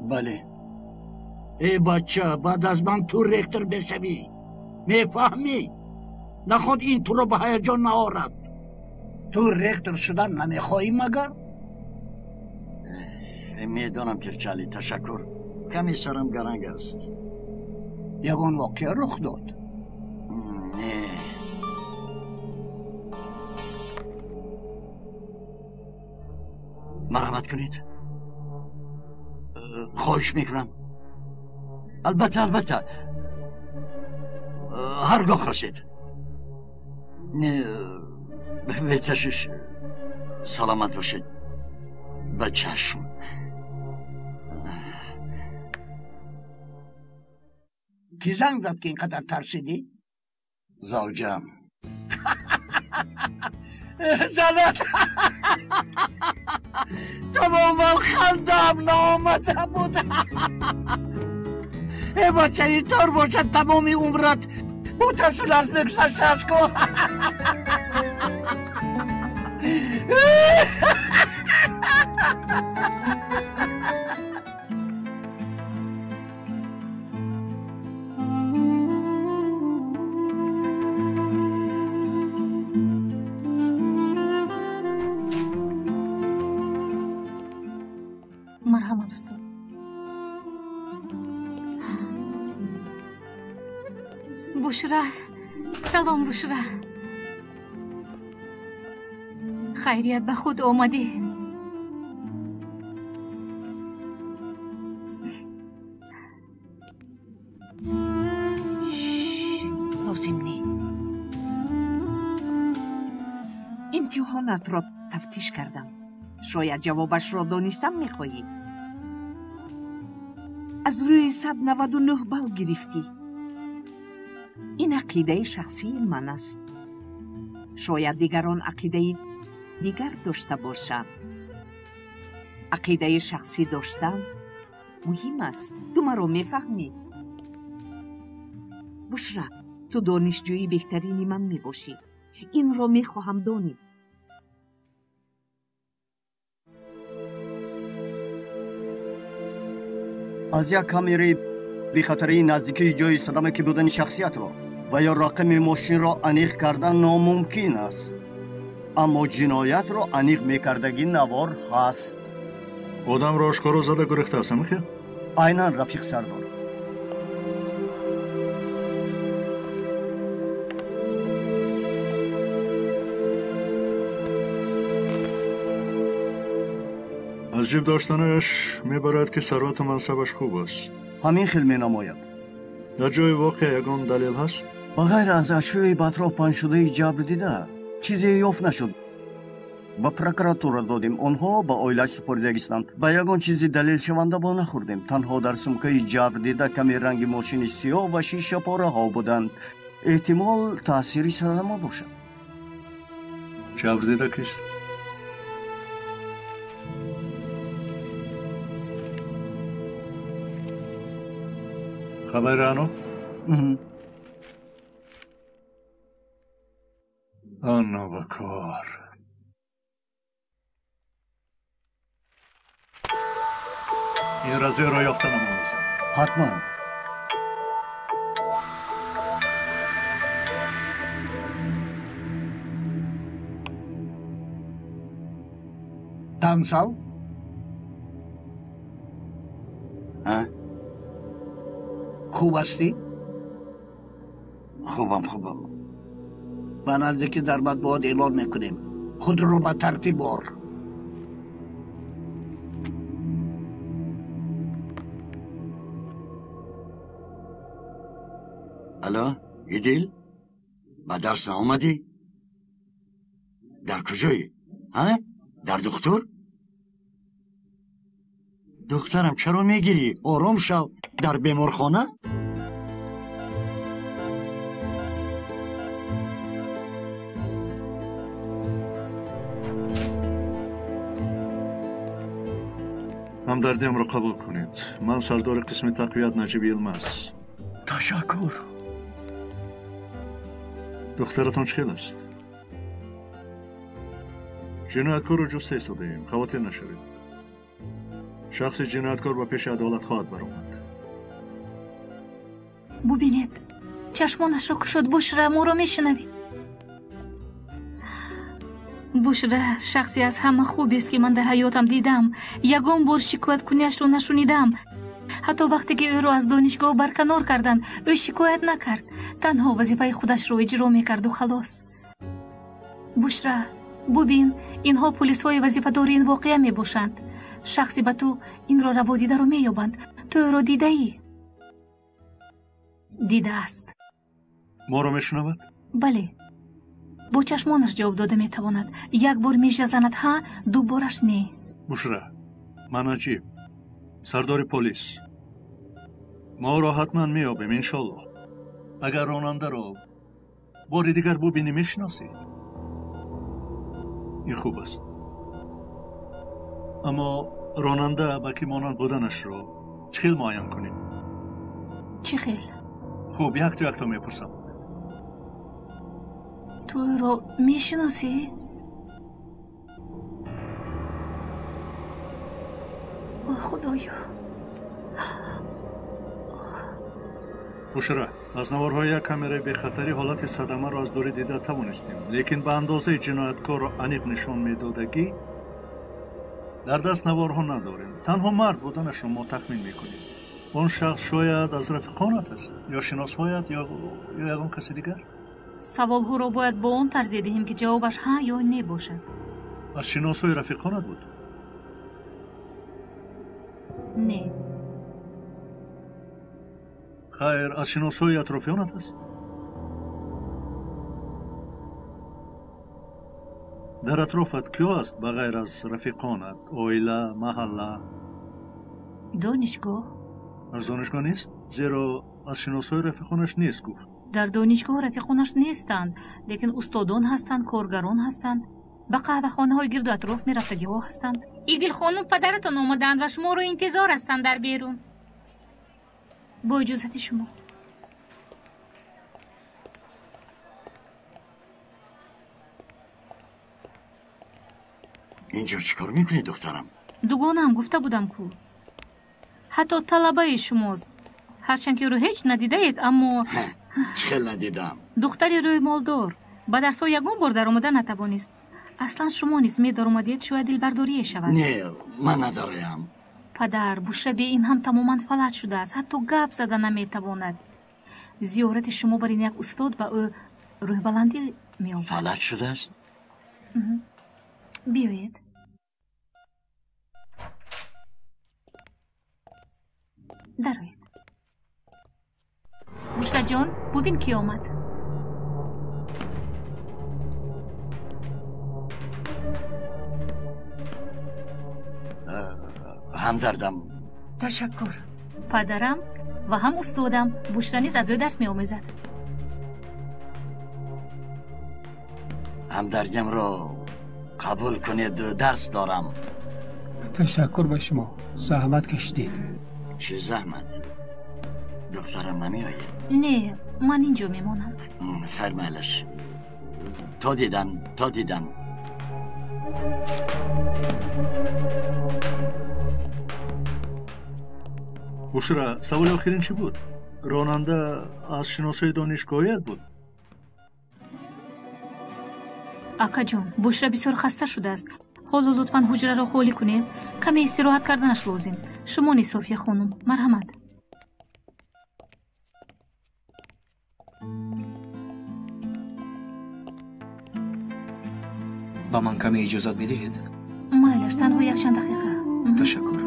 Бале. Эй бача, баъд аз ман ту ректор мешавӣ. Мефаҳмӣ? Наход ин туро ба ҳаяҷон наорад. Ту ректор шудан намехоҳӣ магар? Медонам, Кирчали, ташаккур. Каме сарам гаранг аст. Ягон воқеа рух дод? Не. Марҳамат кунед. Хоҳиш мекунам. Албатта, албатта. Ҳар гоҳ хостед. Не, беташвиш. Саломат бошед. Ба чашм. Кӣ занг зад, ки ин қадар тарсидӣ? Завҷам. Занат тамоман хандам наомада буд. Э бача, ин тор бошад тамоми умрат бо тарсу ларз мегузаштааст ку. Марҳамат, устод. Бушра, салом, Бушра. Хайрият, ба худ омадӣ. Лозим не. Имтиҳонатро тафтиш кардам. Шояд ҷавобашро донистан мехоҳӣ. Аз рӯи 199 балл гирифтӣ. Ин ақидаи шахсии ман аст. Шояд дигарон ақидаи дигар дошта бошанд. Ақидаи шахсӣ доштан муҳим аст. Ту маро мефаҳмӣ? Бушра, ту донишҷӯи беҳтарини ман мебошӣ. Инро мехоҳам донӣ. Аз як камераи Бехатарии наздикии ҷои садама ки будани шахсиятро ва ё рақами мошинро аниқ кардан номумкин аст. Аммо ҷиноятро аниқ мекардагӣ навор ҳаст. Одамро ошкоро зада гурехтааст, ҳамихел? Айнан, рафиқ сардор. Аз ҷиб доштанаш мебарад, ки сарвату мансабаш хуб аст. Ҳамин хел менамояд. Дар ҷои воқеа ягон далел ҳаст? Ба ғайр аз ашёи ба атроф паҳншудаи ҷабр дида, чизе ёфт нашуд. Ба прокуратура додем, онҳо ба оилааш супоридагистанд. Ба ягон чизи далелшаванда во нахӯрдем. Танҳо дар сумкаи ҷабр дида каме ранги мошини сиёҳ ва шишапораҳо буданд. Эҳтимол таъсири садама бошад. Ҷабр дида кист? Хабари Рано? Ана ба кор. Ин разиро ёфта намоназем. Ҳатман. Тансал? А? Хуб ҳастӣ? Хубам, хубам. Ба наздикӣ дар матбуот эълон мекунем. Худро ба тартиб ор. Алло, Идил? Ба дарс наомадӣ? Дар куҷоӣ? Ҳа? Дар духтур? Духтарам, чаро мегирӣ? Ором шав. Дар беморхона? Ҳамдардиамро қабул кунед. Ман сардори қисми тақвият Наҷиб Йилмаз. Ташаккур. Духтаратон чӣ хел аст? Ҷинояткорро ҷуста истодаем, хавотир нашавед. Шахси ҷинояткор ба пеши адолат хоҳад баромад. Бубинед, чашмонашро кушод. Бушра, моро мешунавӣ? Бушра шахсе аз ҳама хубест, ки ман дар ҳаётам дидам. Ягон бор шикояткуниашро нашунидам. Ҳатто вақте ки ӯро аз донишгоҳ барканор карданд, ӯ шикоят накард. Танҳо вазифаи худашро иҷро мекарду халос. Бушра, бубин, инҳо пулисҳои вазифадори ин воқеа мебошанд. Шахси ба ту инро раводидаро меёбанд. Ту ӯро дидаӣ? Дидааст. Моро мешунавад? Бале. Бо чашмонаш ҷавоб дода метавонад. Як бор мижа занад ҳа, ду бораш не. Бушра, ман Наҷиб, сардори полис. Мо ӯро ҳатман меёбем, иншоллоҳ. Агар ронандаро бори дигар бубинӣ, мешиносӣ? Ин хуб аст. Аммо ронанда ба кӣ монанд буданашро чӣ хел муайян кунем? Чӣ хел? Хуб, якту якто мепурсам. Ту ӯро мешиносӣ? О, Худоё! Бушра, аз наворҳои як камераи бехатарӣ ҳолати садамаро аз дурӣ дида тавонистем, лекин ба андозаи ҷинояткорро аниқ нишон медодагӣ дар даст наворҳо надорем. Танҳо мард буданашро мо тахмин мекунем. Он шахс шояд аз рафиқонат аст, ё шиносҳоят, ё ягон каси дигар? Саволҳоро бояд бо он тарзе диҳем, ки ҷавобаш ҳа ё не бошад. Аз шиносҳои рафиқонат буд? Не. Хайр, аз шиносҳои атрофиёнат аст? Дар атрофат киё аст ба ғайр аз рафиқонат? Оила, маҳалла? Донишгоҳ. Аз донишгоҳ нест? Зеро аз шиносҳои рафиқонаш нест, гуфт. Дар донишгоҳ рафиқонаш нестанд, лекин устодон ҳастанд, коргарон ҳастанд, ба қаҳвахонаҳои гирду атроф мерафтагиҳо ҳастанд. Идилхонум, падаратон омадаанд ва шуморо интизор ҳастанд дар берун. Бо иҷозати шумо. Инҷо чӣ кор мекунӣ, духтарам? Дугонаам, гуфта будам ку. Ҳатто талабаи шумост. Ҳарчанд ки ӯро ҳеҷ надидаед, аммо Чӣ хел надидам? Духтари рӯймолдор ба дарсҳо ягон бор даромада натавонист. Аслан шумо низ медаромадед, шояд дилбардорие шавад. Не, ман надораям. Падар, Бушра бе ин ҳам тамоман фалаҷ шудааст, ҳатто гап зада наметавонад. Зиёрати шумо бар ин як устод ба ӯ рӯҳбаландӣ меовард. Фалаҷ шудааст? Биёед. Дароед. Бушраҷон, бубин, ки омад. Ҳамдардам. Ташаккур. Падарам ва ҳам устодам. Бушра низ аз ӯ дарс меомӯзад. Ҳамдардиамро қабул кунед, дарс дорам. Ташаккур ба шумо, заҳмат кашидед. Чӣ заҳмат? Духтарам намеояд? Не, ман инҷо мемонам. Фармайлаш. То дидан, то дидан. Бушра, саволи охирин чӣ буд? Ронанда аз шиносои донишгоҳият буд? Акаҷон, Бушра бисёр хаста шудааст. Ҳоло лутфан ҳуҷраро холӣ кунед. Каме истироҳат карданаш лозим. Шумо низ, София хонум, марҳамат. Ба ман каме иҷозат медиҳед? Майлаш, танҳо якчанд дақиқа. Ташаккур.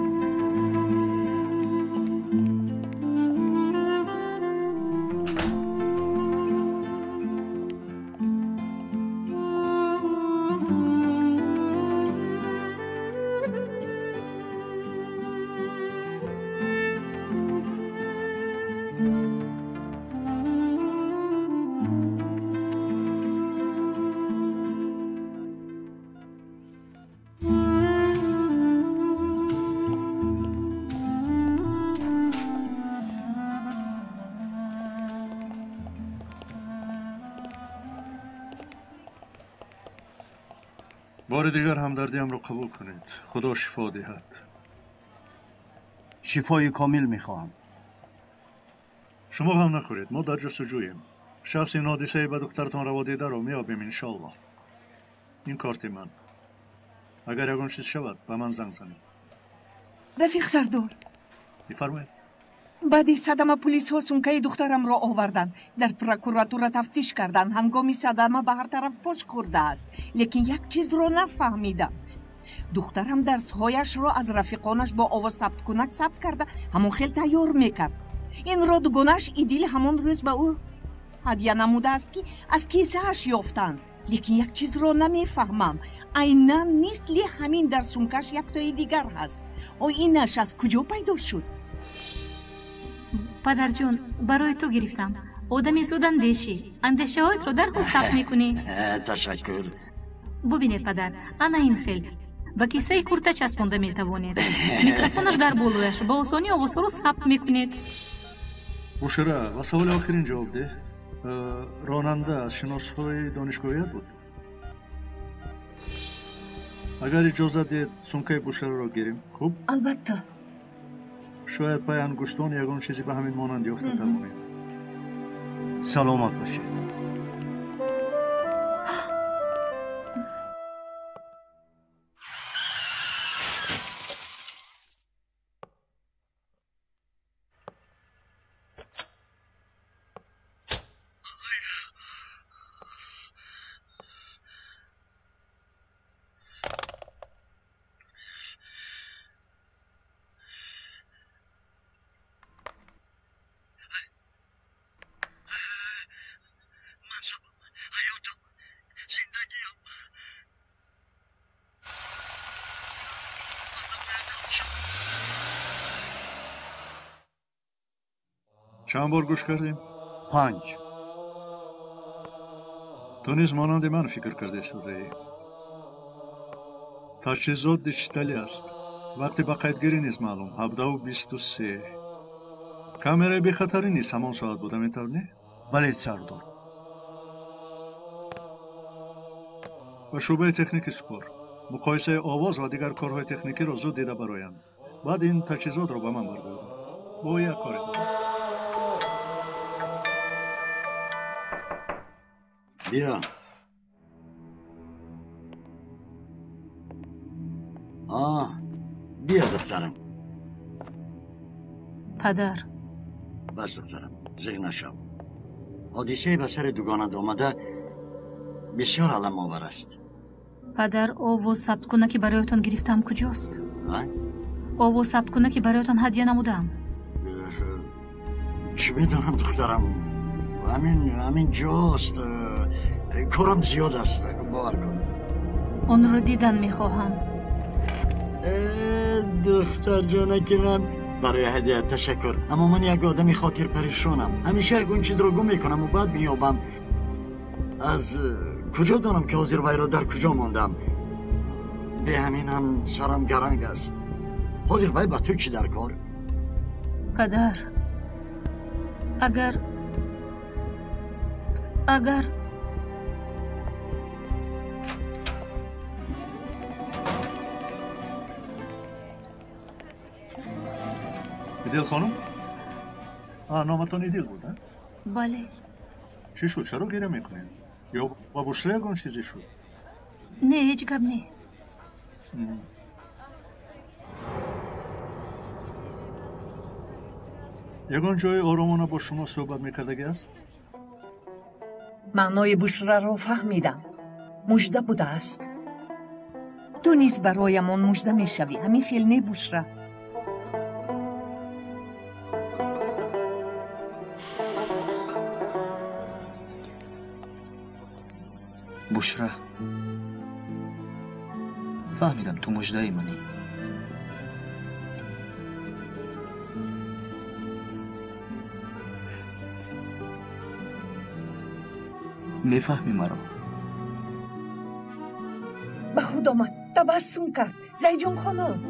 Бори дигар ҳамдардиамро қабул кунед. Худо шифо диҳад. Шифои комил мехоҳам. Шумо ғам нахӯред, мо дар ҷустуҷӯем. Шахси ин ҳодисаи ба духтаратон раво дидаро меёбем, иншоаллоҳ. Ин корти ман. Агар ягон чиз шавад, ба ман занг занед. Рафиқ Сардор. Бифармоед. Баъди садама пулисҳо сумкаи духтарамро оварданд. Дар прокуратура тафтиш карданд. Ҳангоми садама ба ҳар тараф пош хӯрдааст. Лекин як чизро нафаҳмидам. Духтарам дарсҳояшро аз рафиқонаш бо овоз сабткунак сабт карда, ҳамон хел тайёр мекард. Инро дугонааш Идил ҳамон рӯз ба ӯ ҳадя намудааст, ки аз кисааш ёфтанд. Лекин як чизро намефаҳмам. Айнан мисли ҳамин дар сумкаш яктои дигар ҳаст. О инаш аз куҷо пайдо шуд? Падарҷон, барои ту гирифтам. Одами зудандешӣ, андешаҳоятро дарҳол сабт мекунӣ. Ташаккур. Бубинед, падар, ана ин хел ба кисаи курта часпонда метавонед. Микрофонаш дар болояш, ба осонӣ овозҳоро сабт мекунед. Бушра, ба саволи охирин ҷавоб деҳ. Ронанда аз шиносҳои донишгоҳият буд? Агар иҷозат диҳед, сумкаи Бушраро гирем, хуб? Албатта. Шояд пай ангуштон ягон чизе ба ҳамин монанд ёфта тавонем. Саломат бошед. Чанд бор гӯш кардем? 5. Ту низ монанди ман фикр карда истодаӣ. Таҷҳизот диҷиталӣ аст. Вақти ба қайдгирӣ низ маълум, 17:23. Камераи бехатарӣ низ ҳамон соат буда, метавр не? Бале, Сардор. Ба шӯъбаи техникӣ супор. Муқоисаи овоз ва дигар корҳои техникиро зуд дида бароянд. Баъд ин таҷҳизотро ба ман баргардон. Бо як коре дорам. Биё. Биё духтарам. Падар. Бас духтарам, зиғ нашав. Ҳодисае ба сари дугонат омада бисёр аламовар аст. Падар, овоз сабткуна ки бароятон гирифтаам куҷост? Овоз сабткуна ки бароятон ҳадя намудаам. Чӣ медонам духтарам, ҳамин ҷост. Корам зиёд аст, бовар кун. Онро дидан мехоҳам. Духтарҷонаки ман, барои ҳадя ташаккур, аммо ман як одами хотирпаришонам. Ҳамеша ягон чизро гум мекунаму баъд меёбам. Аз куҷо донам ки ҳозир вайро дар куҷо мондам? Бе ҳамин ҳам сарам гаранг аст. Ҳозир вай ба ту чӣ дар кор? Падар, агар Идил хонум? Номатон Идил буд, а? Бале. Чӣ шуд? Чаро гиря мекунед? Ё ба Бушра ягон чизе шуд? Не, ҳеҷ гап не. Ягон ҷои оромона бо шумо суҳбат мекардагӣ аст? Маънои Бушраро фаҳмидам. Мужда будааст. Ту низ бароямон мужда мешавӣ. Ҳамин хел не, Бушра? Бушра, фаҳмидам ту муждаи манӣ. Мефаҳмӣ маро? Ба худ омад, табассум кард. Зайҷон хонум.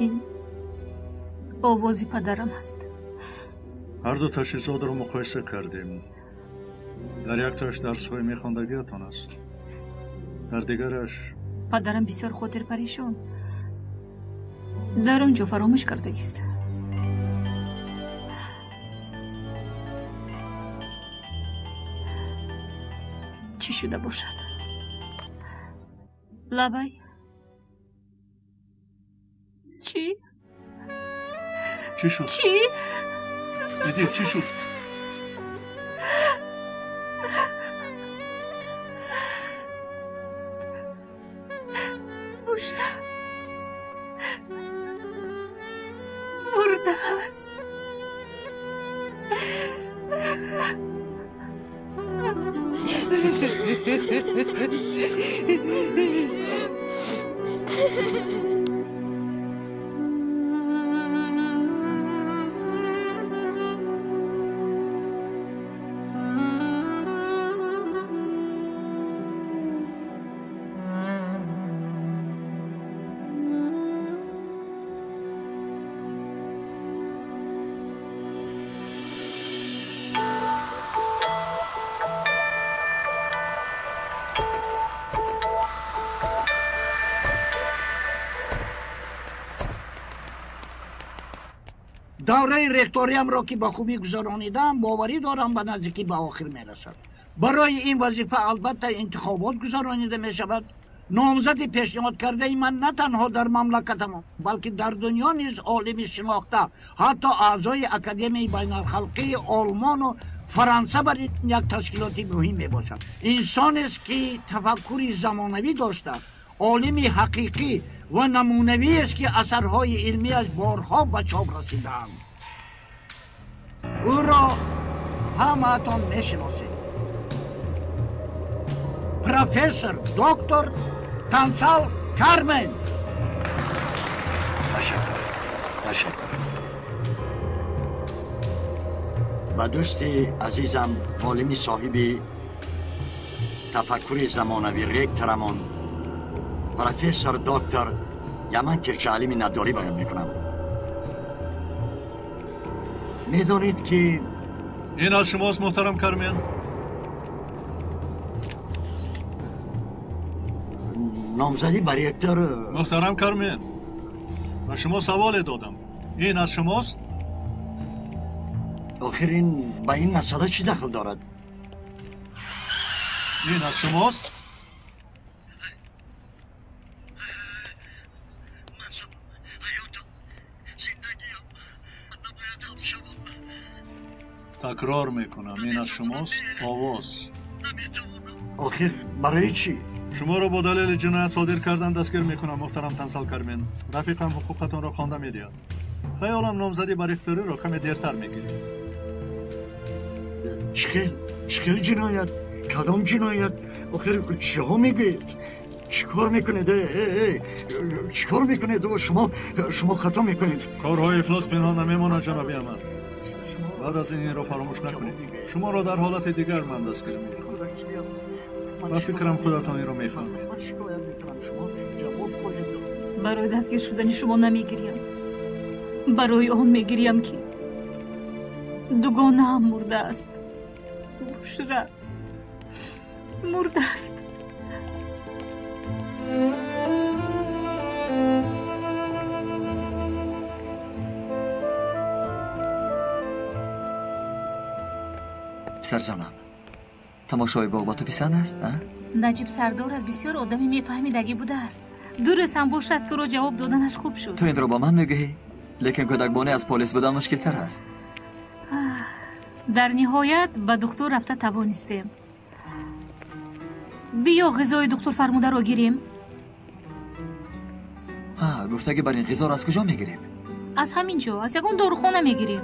Ин овози падарам аст. Ҳарду ташхисотро муқоиса кардем. Дар яктояш дарсҳои мехондагиятон аст, дар дигараш. Падарам бисёр хотирпаришон. Дар он ҷо фаромӯш кардагист. Чӣ шуда бошад? Лабай? Чӣ? Чӣ шуд? Чӣ? Идил, чӣ шуд? Бушра мурдааст. Давраи ректориямро ки ба хубӣ гузаронидам, боварӣ дорам ба наздикӣ ба охир мерасад. Барои ин вазифа албатта интихобот гузаронида мешавад. Номзади пешниҳод кардаи ман на танҳо дар мамлакатам, балки дар дунё низ олими шинохта, ҳатто аъзои Академияи байналхалқии Олмону Фаронса бар як ташкилоти муҳим мебошад. Инсонест ки тафаккури замонавӣ дошта, олими ҳақиқӣ ва намунавиест ки асарҳои илмиаш борҳо ба чоп расидаанд. Ӯро ҳамаатон мешиносед. Профессор доктор Тансал Кармен. Ташаккур, ташаккур. Ба дӯсти азизам, олими соҳиби тафаккури замонавӣ, ректорамон профессор доктор Яман Кирчаалӣ миннатдорӣ баён мекунам. Медонед ки ин аз шумост, муҳтарам Кармен? Номзадӣ ба ректор. Муҳтарам Кармен, ба шумо саволе додам. Ин аз шумост? Охир ин ба ин масъала чӣ дахл дорад? Ин аз шумост? Такрор мекунам, ин аз шумост? Овоз. Охир барои чӣ? Шуморо бо далели ҷиноят содир кардан дастгир мекунам, муҳтарам Тансал Кармен. Рафиқам ҳуқуқатонро хонда медиҳад. Хаёлам номзадӣ ба ректориро каме дертар мегиред. Чӣ хел? Чӣ хел ҷиноят? Кадом ҷиноят? Охир чиҳо мегӯед? Чӣ кор мекунед? Чӣ кор мекунед? Шумо хато мекунед. Корҳои ифлос пинҳон намемонад, ҷаноби Амал. Баъд аз ин инро фаромӯш накунед. Шуморо дар ҳолати дигар ман дастгир мекунам. Ба фикрам худатон инро мефаҳмед. Барои дастгир шудани шумо намегирям. Барои он мегирям, ки дугонаам мурдааст. Бушра мурдааст. Писарҷонам, тамошои боғ ба ту писанд аст, а? Наҷиб Сардорат бисёр одами мефаҳмидагӣ будааст. Ду рӯз ҳам бошад, туро ҷавоб доданаш хуб шуд. Ту инро ба ман мегӯӣ, лекин кӯдакбонӣ аз полис будан мушкилтар аст. Дар ниҳоят ба духтур рафта тавонистем. Биё ғизои духтур фармударо гирем. Гуфтагӣ бар ин ғизоро аз куҷо мегирем? Аз ҳамин ҷо, аз ягон дорухона мегирем.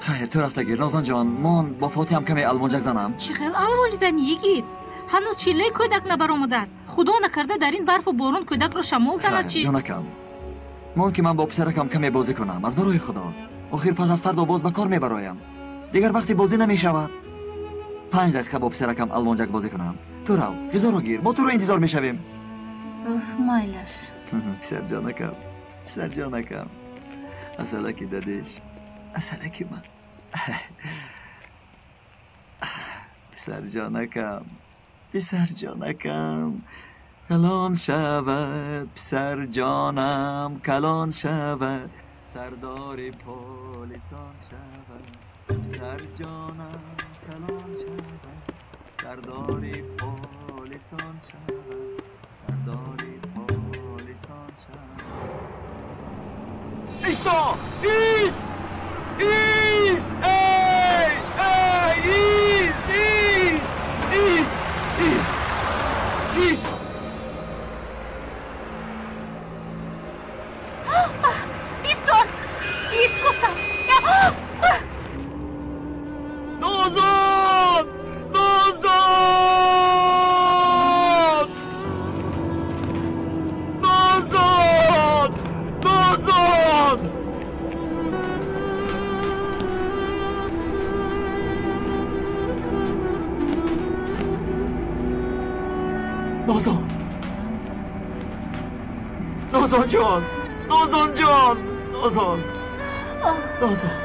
Хайр, ту рафта гир, Нозон ҷон. Мон бо Фотиҳам каме алмонҷак занам. Чӣ хел алмонҷ занӣ, йигит? Ҳанӯз чиллаи кӯдак набаромадааст. Худо накарда дар ин барфу борон кӯдакро шамол занад чӣ? Ҷонакам, мон ки ман бо писаракам каме бозӣ кунам, аз барои Худо. Охир пас аз фардо боз ба кор мебароям. Дигар вақти бозӣ намешавад. 5 дақиқа бо писаракам алмонҷак бозӣ кунам. Ту рав, ғизоро гир, мо туро интизор мешавем. Уф, майлаш. Писарҷонакам, писарҷонакам, асалаки дадиш, асалаки ман. Писарҷонакам, писарҷонакам, калон шавад, писарҷонам калон шавад, сардори полисон шавад, писарҷонам калон шавад, сардори полисон шавад, сардори полисон шавад. Исто! Ист! Ист! Эй! Эй! Ист! Ист! Ист! Ист! Ист! Исто! Ист гуфтам! Нозон! Нозон! Нозон! Нозон! Нозон! Нозон ҷон! Нозон ҷон! Нозон! Нозон!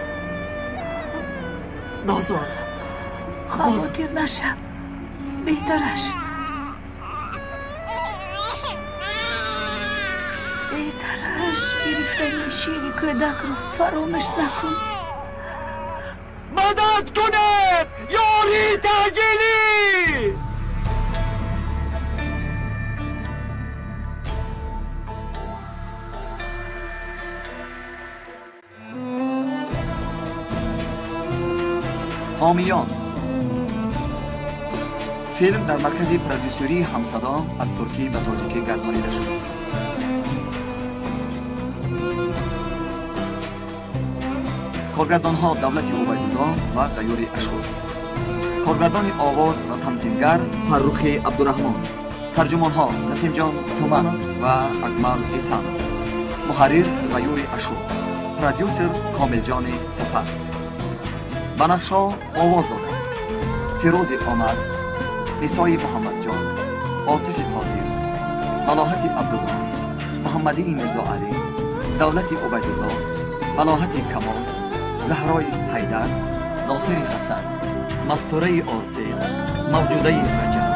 Нозон! Хавотир нашав, беҳтараш. Беҳтараш гирифтани шири кӯдакро фаромӯш накун. Мадад кунед! Ёрии таъҷилӣ! Ҳомиён. Филм дар маркази продюсерии Ҳамсадо аз туркӣ ба тоҷикӣ гардонида шуд. Коргардонҳо Давлати Убайдулло ва Ғаюри Ашур. Коргардони овоз ва танзимгар Фаррухи Абдураҳмон. Тарҷумонҳо Насимҷон Туманов ва Акмал Исанов. Муҳаррир Ғаюри Ашур. Продюсер Комилҷони Сафар. Ба нақшҳо овоз доданд Фирӯзи Омар, Нисои Муҳаммадҷон, Отифи Қодир, Малоҳати Абдулло, Муҳаммадии Мирзоалӣ, Давлати Убайдулло, Малоҳати Камол, Заҳрои Ҳайдар, Носири Ҳасан, Мастураи Ортел, Мавҷудаи Раҷаб,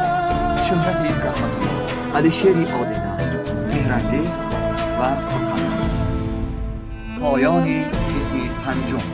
Шӯҳрати Раҳматулло, Алишери Одина, Меҳрангез ва пурқанот. Поёни қисми панҷум.